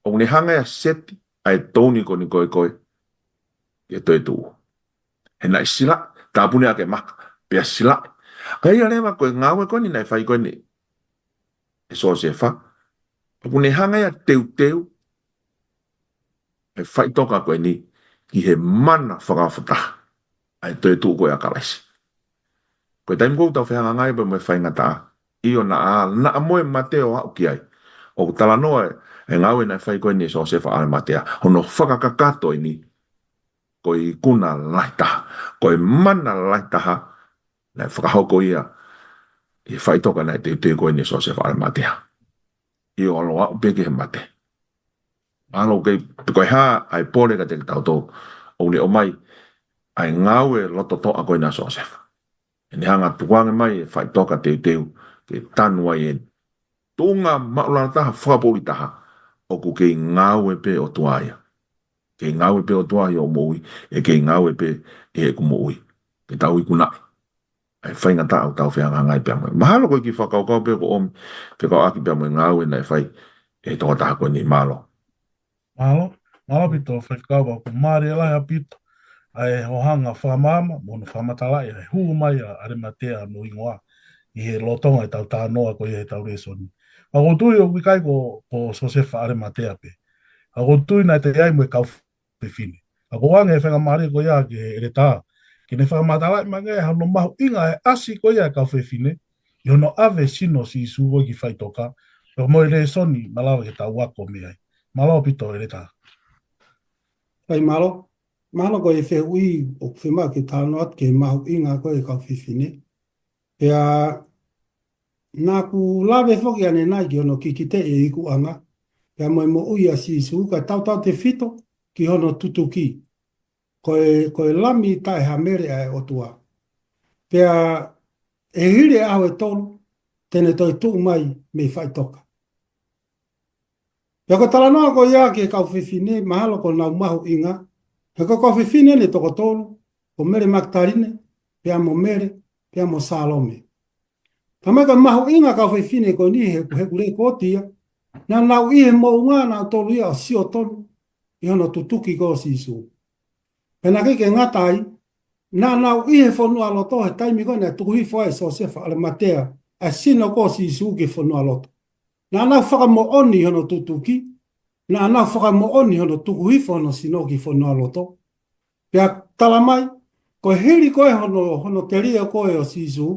ʻoku ne hanga ia ʻo seti ʻa e touni ko eni ko e, ko e, ʻi he toetuʻu. He naʻe silaʻi, tāpuni ʻaki e maka, pea silaʻi. Ka ʻi ai leva ko e ngāue ko eni naʻe fai ko eni ʻe Siosefa, ʻoku ne hanga ia ʻo teuteu e faʻitoka ko eni ki he mana fakaofo taha ʻa e toetuʻu ko ē ʻa Kalaisi. Ko e taimi ko ē ʻoku tau fehangahangai pea mo e faingataʻa, ʻio, naʻa, naʻa mo e mate ʻo aʻu ki ai. ʻOku talanoa e, e ngāue naʻe fai ko eni ʻe Siosefa ʻAlematea, hono fakakakato eni ko e ikuna lahi taha, ko e mana lahi taha naʻe fakahoko ia ʻi he faʻitoka naʻe teuteu ko eni ʻe Siosefa ʻAlematea. ʻIo, ʻalu ʻo aʻu pē ki he mate. Mahalo kei, pe ko e hā ʻa e pole kiate kitautolu, ʻoku ne ʻomai ʻa e ngāue lototoʻa ko ena ʻa Siosefa. ʻEne hanga ʻo tukuange mai e faʻitoka teuteu ke tanu ai eni. Tuʻunga māʻulalo taha, fakapoʻuli taha, ʻoku kei ngāue pē ʻOtua ia. Kei ngāue pē ʻOtua ʻi hoʻo moʻui, ʻe kei ngāue pē ʻi heʻeku moʻui. Ke tau ikunaʻi ʻa e faingataʻa ʻoku tau fehangahangai pea mo ia. Mahalo ko e kiʻi fakakaukau pē ʻoku ʻomi fekauʻaki pea mo e ngāue naʻe fai ʻe he tokotaha ko eni. Mālō. Mālō, mālō ʻaupito, faifekau, pea ʻoku mālie lahi ʻaupito ʻa e hoʻo hanga ʻo fakamaama mo hono fakamatalaʻi ʻa e hū mai ʻa ʻAlematea mo e hingoa ʻi he lolotonga ʻetau talanoa ko ia heʻetau lēsoni. Pea ʻoku ou tui ʻoku ʻikai ko, ko Siosefa ʻAlematea pē. Pea ʻoku ou tui naʻe toe ʻi ai mo e kau fefine. Ka ʻoku ou ʻoange e faingamālie ko ia ki he ʻeletā ke ne fakamatalaʻi mai ange hono mahuʻinga e ʻasi ko ia e kau fefine ʻi hono ʻave e sino ʻo Sīsū ko ē ki faʻitoka, pea mo e lēsoni naʻa lava ke tau ako mei ai. Mālō ʻaupito ʻeletā. Fakamālō. Mahalo ko e fehuʻi ʻoku fiemaʻu ke talanoa atu ki he mahuʻinga ko ē e kau fefine. Pea naʻa ku lave foki ʻanenai ki hono kikiteʻi e ikuʻanga pea mo e moʻui ʻa Sīsū, kae tautautefito ki hono tutuki. Ko e, ko e Lami taʻehamele ʻa e ʻOtua. Pea ʻe hili e ʻaho ʻe tolu te ne toe tuʻu mai mei faʻitoka. Pea ko e talanoa ko ia ki he kau fefine, mahalo ko honau mahuʻinga, he ko e kau fefine eni ʻe toko tolu, ko Mele Makitaline, pea mo Mele, pea mo Sālome. Talamai ko e mahuʻinga e kau fefine ko eni he, he ʻoku lēkooti ia, naʻa nau ʻi he moʻunga nautolu ia ʻo sio tonu ʻi hono tutuki ko ē ʻo Sīsū. Pea naʻe ʻikai ke ngata ai, naʻa nau ʻi he fonualoto he taimi ko ē naʻe tuku hifo ai ʻe Siosefa ʻAlematea ʻa e sino ko ē ʻo Sīsū ki he fonualoto. Naʻa nau fakamoʻoni hono tutuki, naʻa nau fakamoʻoni hono tuku hifo hono sino ki fonualoto. Pea tala mai, ko e hili ko ē hono, hono telia ko ē ʻo Sīsū,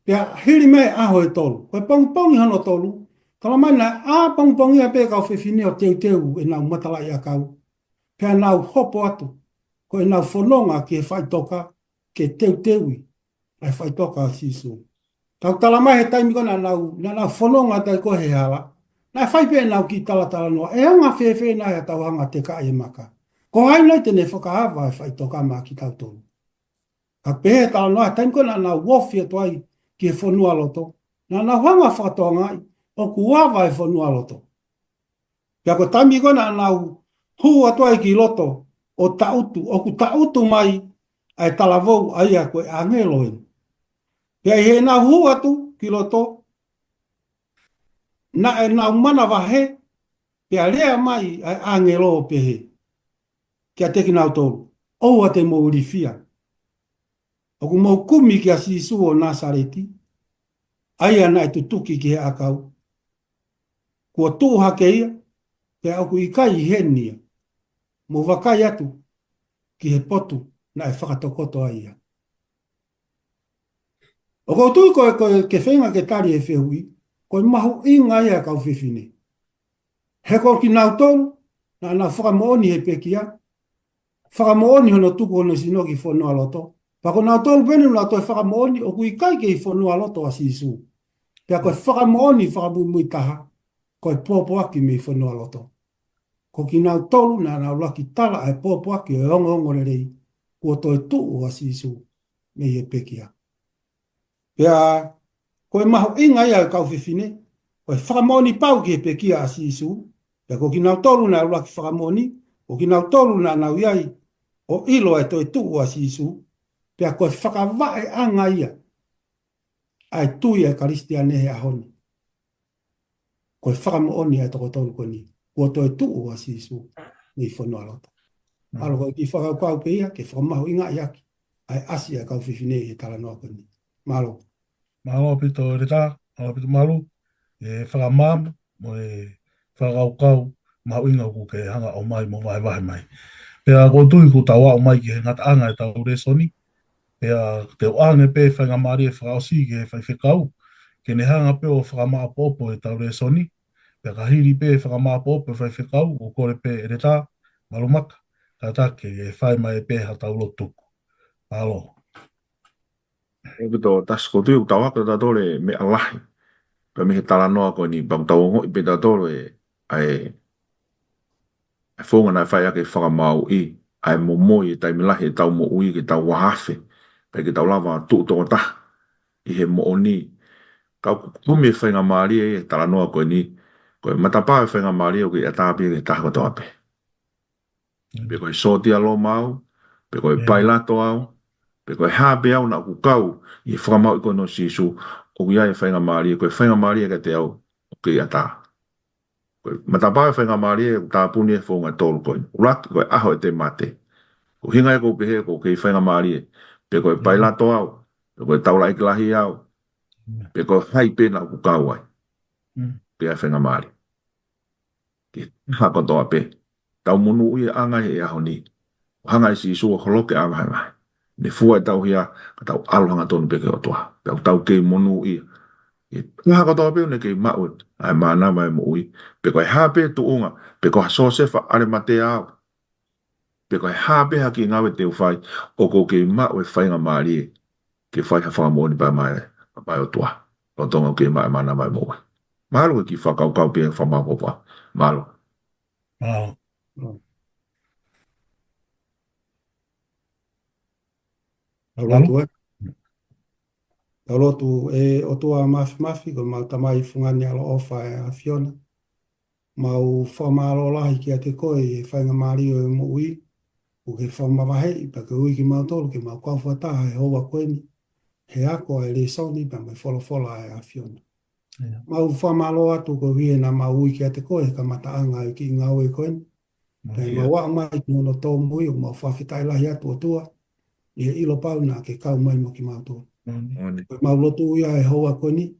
pea hili mei he ʻaho ʻe tolu. Ko e pongipongi hono tolu, tala mai naʻe ʻā pongipongia pē kau fefine ʻo teuteu ʻenau matalaʻiʻakau. Pea nau hopo atu, ko ʻenau fononga ki he faʻitoka, ke teuteui ʻa e faʻitoka ʻo Sīsū. Tau tala mai he taimi ko ē naʻa nau, naʻa nau fononga atu ai ko ē he hala. Naʻe fai pē ʻenau kiʻi talatalanoa, ʻe anga fēfē nai haʻatau hanga ʻo tekaʻi e maka? Ko hai nai te ne fakaava e faʻitoka maʻa kitautolu? Ka pehē talanoa, taimi ko ē naʻa nau ofi atu ai ki he fonualoto, naʻa nau hanga ʻo fakatokangaʻi ʻoku ava e fonualoto. Pea ko e taimi ko ē naʻa nau hū atu ai ki loto ʻo taʻutu, ʻoku taʻutu mai ʻa e talavou ʻa ia ko e ʻāngelo eni. Pea ʻi heʻenau hū atu ki loto, naʻa nau manavahē, pea lea mai ʻa e ʻāngelo ʻo pehē kiate kinautolu, ʻOua te mou ilifia. ʻOku mou kumi kia Sīsū ʻo Nāsaleti, ʻa ia naʻe tutuki ki he ʻakau. Kuo tuʻu hake ia, pea ʻoku ʻikai ʻi heni ia. Mou vakai atu ki he potu naʻe fakatokoto ai ia. ʻOku ou tui ko e, ko e ke feinga ke tali e fehuʻi, ko e mahuʻinga ia ʻa e kau fefine. He ko kinautolu, naʻa nau fakamoʻoni he pekia, fakamoʻoni hono tuku hono sino ki fonualoto. Pea ko kinautolu pē eni naʻa nau toe fakamoʻoni ʻoku ʻikai ke ʻi fonualoto ʻa Sīsū. Pea ko e fakamoʻoni fakamuimui taha, ko e pōpoaki mei fonualoto. Ko kinautolu naʻa nau ʻuluaki tala ʻa e pōpoaki ʻo e ongoongolelei, kuo toe tuʻu ʻa Sīsū mei he pekia. Pea ko e mahuʻinga ia ʻa e kau fefine, ko e fakamoʻoni pau ki he pekia ʻa Sīsū, pea ko kinautolu naʻe ʻuluaki fakamoʻoni, ko kinautolu naʻa nau ʻi ai ʻo ʻilo ʻa e toetuʻu ʻa Sīsū, pea ko e fakavaʻeʻanga ia ʻa e tui ʻa e Kalisitiane he ʻaho ni. Ko e fakamoʻoni ʻa e toko tolu ko eni, kuo toe tuʻu ʻa Sīsū mei fonualoto. Mālō, ko e kiʻi fakakaukau pē ia, ke fakamahuʻingaʻi ʻaki ʻa e ʻasi ʻa e kau fefine ʻi he talanoa ko eni. Mālō. Mālō ʻaupito ʻEletā, mālō ʻaupito Malu, e fakamaama, mo e fakakaukau mahuʻinga ʻoku ke hanga ʻo ʻomai mo vahevahe mai. Pea ʻoku ou tui kuo tau aʻu mai ki he ngataʻanga ʻetau lēsoni, pea te u ʻoange pē faingamālie fakaʻosi ki he faifekau, ke ne hanga pē ʻo fakamāʻopoʻopo ʻetau lēsoni, pea ka hili pē fakamāʻopoʻopo e faifekau, ʻoku ou kole pē ʻEletā, Malu Maka, kātaki ke fai mai pē haʻatau lotu tuku. Mālō. ʻOku tau tasi ʻoku ou tui ʻoku tau ako tautolu e meʻa lahi. Pea mei he talanoa ko eni, pea ʻoku tau ongoʻi pē tautolu e, ʻa e, e founga naʻe fai ʻaki e fakamāuʻi, ʻa e momoi e taimi lahi ʻetau moʻui ke tau uafe, pea ke tau lava tuʻu tokotaha ʻi he moʻoni. Ka ʻoku kumi e faingamālie ʻi he talanoa ko eni, ko e matapā e faingamālie ʻoku ʻikai ʻatā pē ki he taha kotoa pē. Pe ko e sōtia Loma au, pe ko e pailato au, pe ko e hā pē au naʻa ku kau ʻi he fakamāuʻi ko eni ʻo Sīsū, ʻoku ʻi ai e faingamālie, ko e faingamālie kiate au ʻoku kei ʻatā. Ko e matapā e faingamālie ʻoku tāpuni e founga ʻe tolu ko eni. ʻUluaki ko e ʻaho ʻete mate. Ko e ʻuhinga ia ʻoku ou pehē ʻoku kei faingamālie, pe ko e pailato au, pe ko e taulaʻeiki lahi au, pe ko hai pē naʻa ku kau ai. Pea faingamālie ki he taha kotoa pē. Tau monūʻia ʻanga he ʻaho ni. Hanga ʻe Sīsū ʻo holoki ʻa e vahevahe. Ne fua ʻetau hia, ka tau ʻalu hangatonu pē ki he ʻOtua. Pea ʻoku tau kei monūʻia. Ki he taha kotoa pē ʻoku ne kei maʻu ʻa e mānava e moʻui. Pe ko e hā pē tuʻunga, pe ko ha Siosefa ʻAlematea au. Pe ko e hā pē ha kiʻi ngāue te u fai, ʻoku ou kei maʻu e faingamālie ke fai ha fakamoʻoni pea mei, pea mei he ʻOtua. Lolotonga ʻoku kei maʻu e mānava e moʻui. Mālō e kiʻi fakakaukau pē fakamāʻopoʻopo. Mālō. Mālō. Tau lotu ē. Tau lotu ē. ʻOtua Māfimafi, ko homau Tamai fungani ʻaloʻofa ē ʻAfiona. Mau fakamālō lahi kiate koe ʻi he faingamālie ʻo e moʻui, ʻoku ke fakamavaheʻi pea ke ui kimautolu ke mau kau fakataha he houa ko eni, he ako ʻa e lēsoni pea mo e folofola ʻa e ʻAfiona. Mau fakamālō atu koeʻuhi he naʻa mau ui kiate koe he kamataʻanga ʻo e kiʻi ngāue ko eni. Pea mau aʻu mai ki hono tōmui, ʻoku mau fakafetaʻi lahi atu ʻOtua, ʻi he ʻilo pau naʻa ke kau mai mo kimautolu. Ko e mau lotu ia he houa ko eni,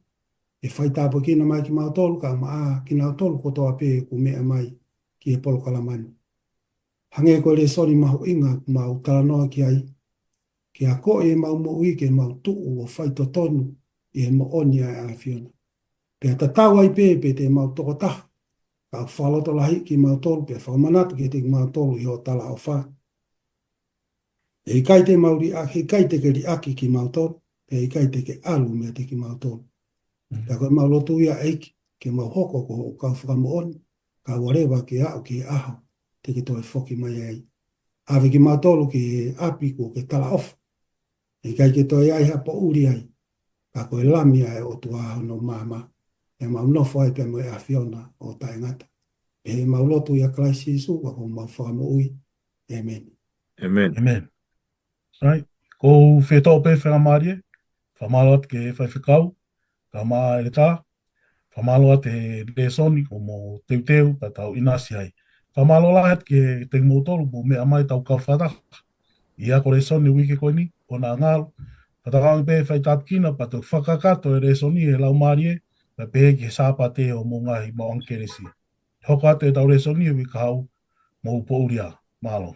ʻE faitāpuekina mai kimautolu, kae ʻumaʻā kinautolu kotoa pē ʻoku meʻa mai ki he polokalama ni. Hangē ko e lēsoni mahuʻinga ʻoku mau talanoa ki ai, ke akoʻi ʻemau moʻui ke mau tuʻu ʻo faitotonu ʻi he moʻoni ʻa e ʻAfiona. Pea tatau ai pē pe te mau tokotaha, ka ʻoku fakalotolahiʻi kimautolu, pea fakamanatu kiate kimautolu ʻi hoʻo talaʻofa. ʻE ʻikai te mau liʻaki, ʻikai te ke liʻaki kimautolu, pea ʻikai te ke ʻalu meiate kimautolu. Mm. Pea ko ʻemau lotu ia ʻEiki, ke mau hoko ko hoʻo kau fakamoʻoni, kae ʻoua leva ke aʻu ki he ʻaho te ke toe foki mai ai. ʻAve kimautolu ki he ʻapi kuo ke talaʻofa. ʻIkai ke toe ʻi ai ha poʻuli ai, ka ko e Lami ʻa e ʻOtua hono maama, ʻe mau nofo ai pea mo e ʻAfiona ʻo taʻengata. Pea ʻemau lotu ʻia Kalaisi Sīsū, ko homau Fakamoʻui. ʻĒmeni. ʻĒmeni. ʻĒmeni. Right. Ko u fetoʻo pē faingamālie, fakamālō atu ki he faifekau, kae ʻumaʻā ʻEletā, fakamālō atu he lēsoni kuo mou teuteu pea tau ʻinasi ai. Fakamālō lahi atu kiate kimoutolu mou meʻa mai ʻo tau kau fakataha ʻi he ako lēsoni uike ko eni, ʻo na ngalo. Fakatauange pē faitāpuekina pea toki fakakakato e lēsoni he Laumālie, pea pehē ki he Sāpate ʻo homou ngaahi maʻuʻanga kelesi. Hoko atu ʻetau lēsoni he uike kahaʻu, mou poʻuli ā. Mālō.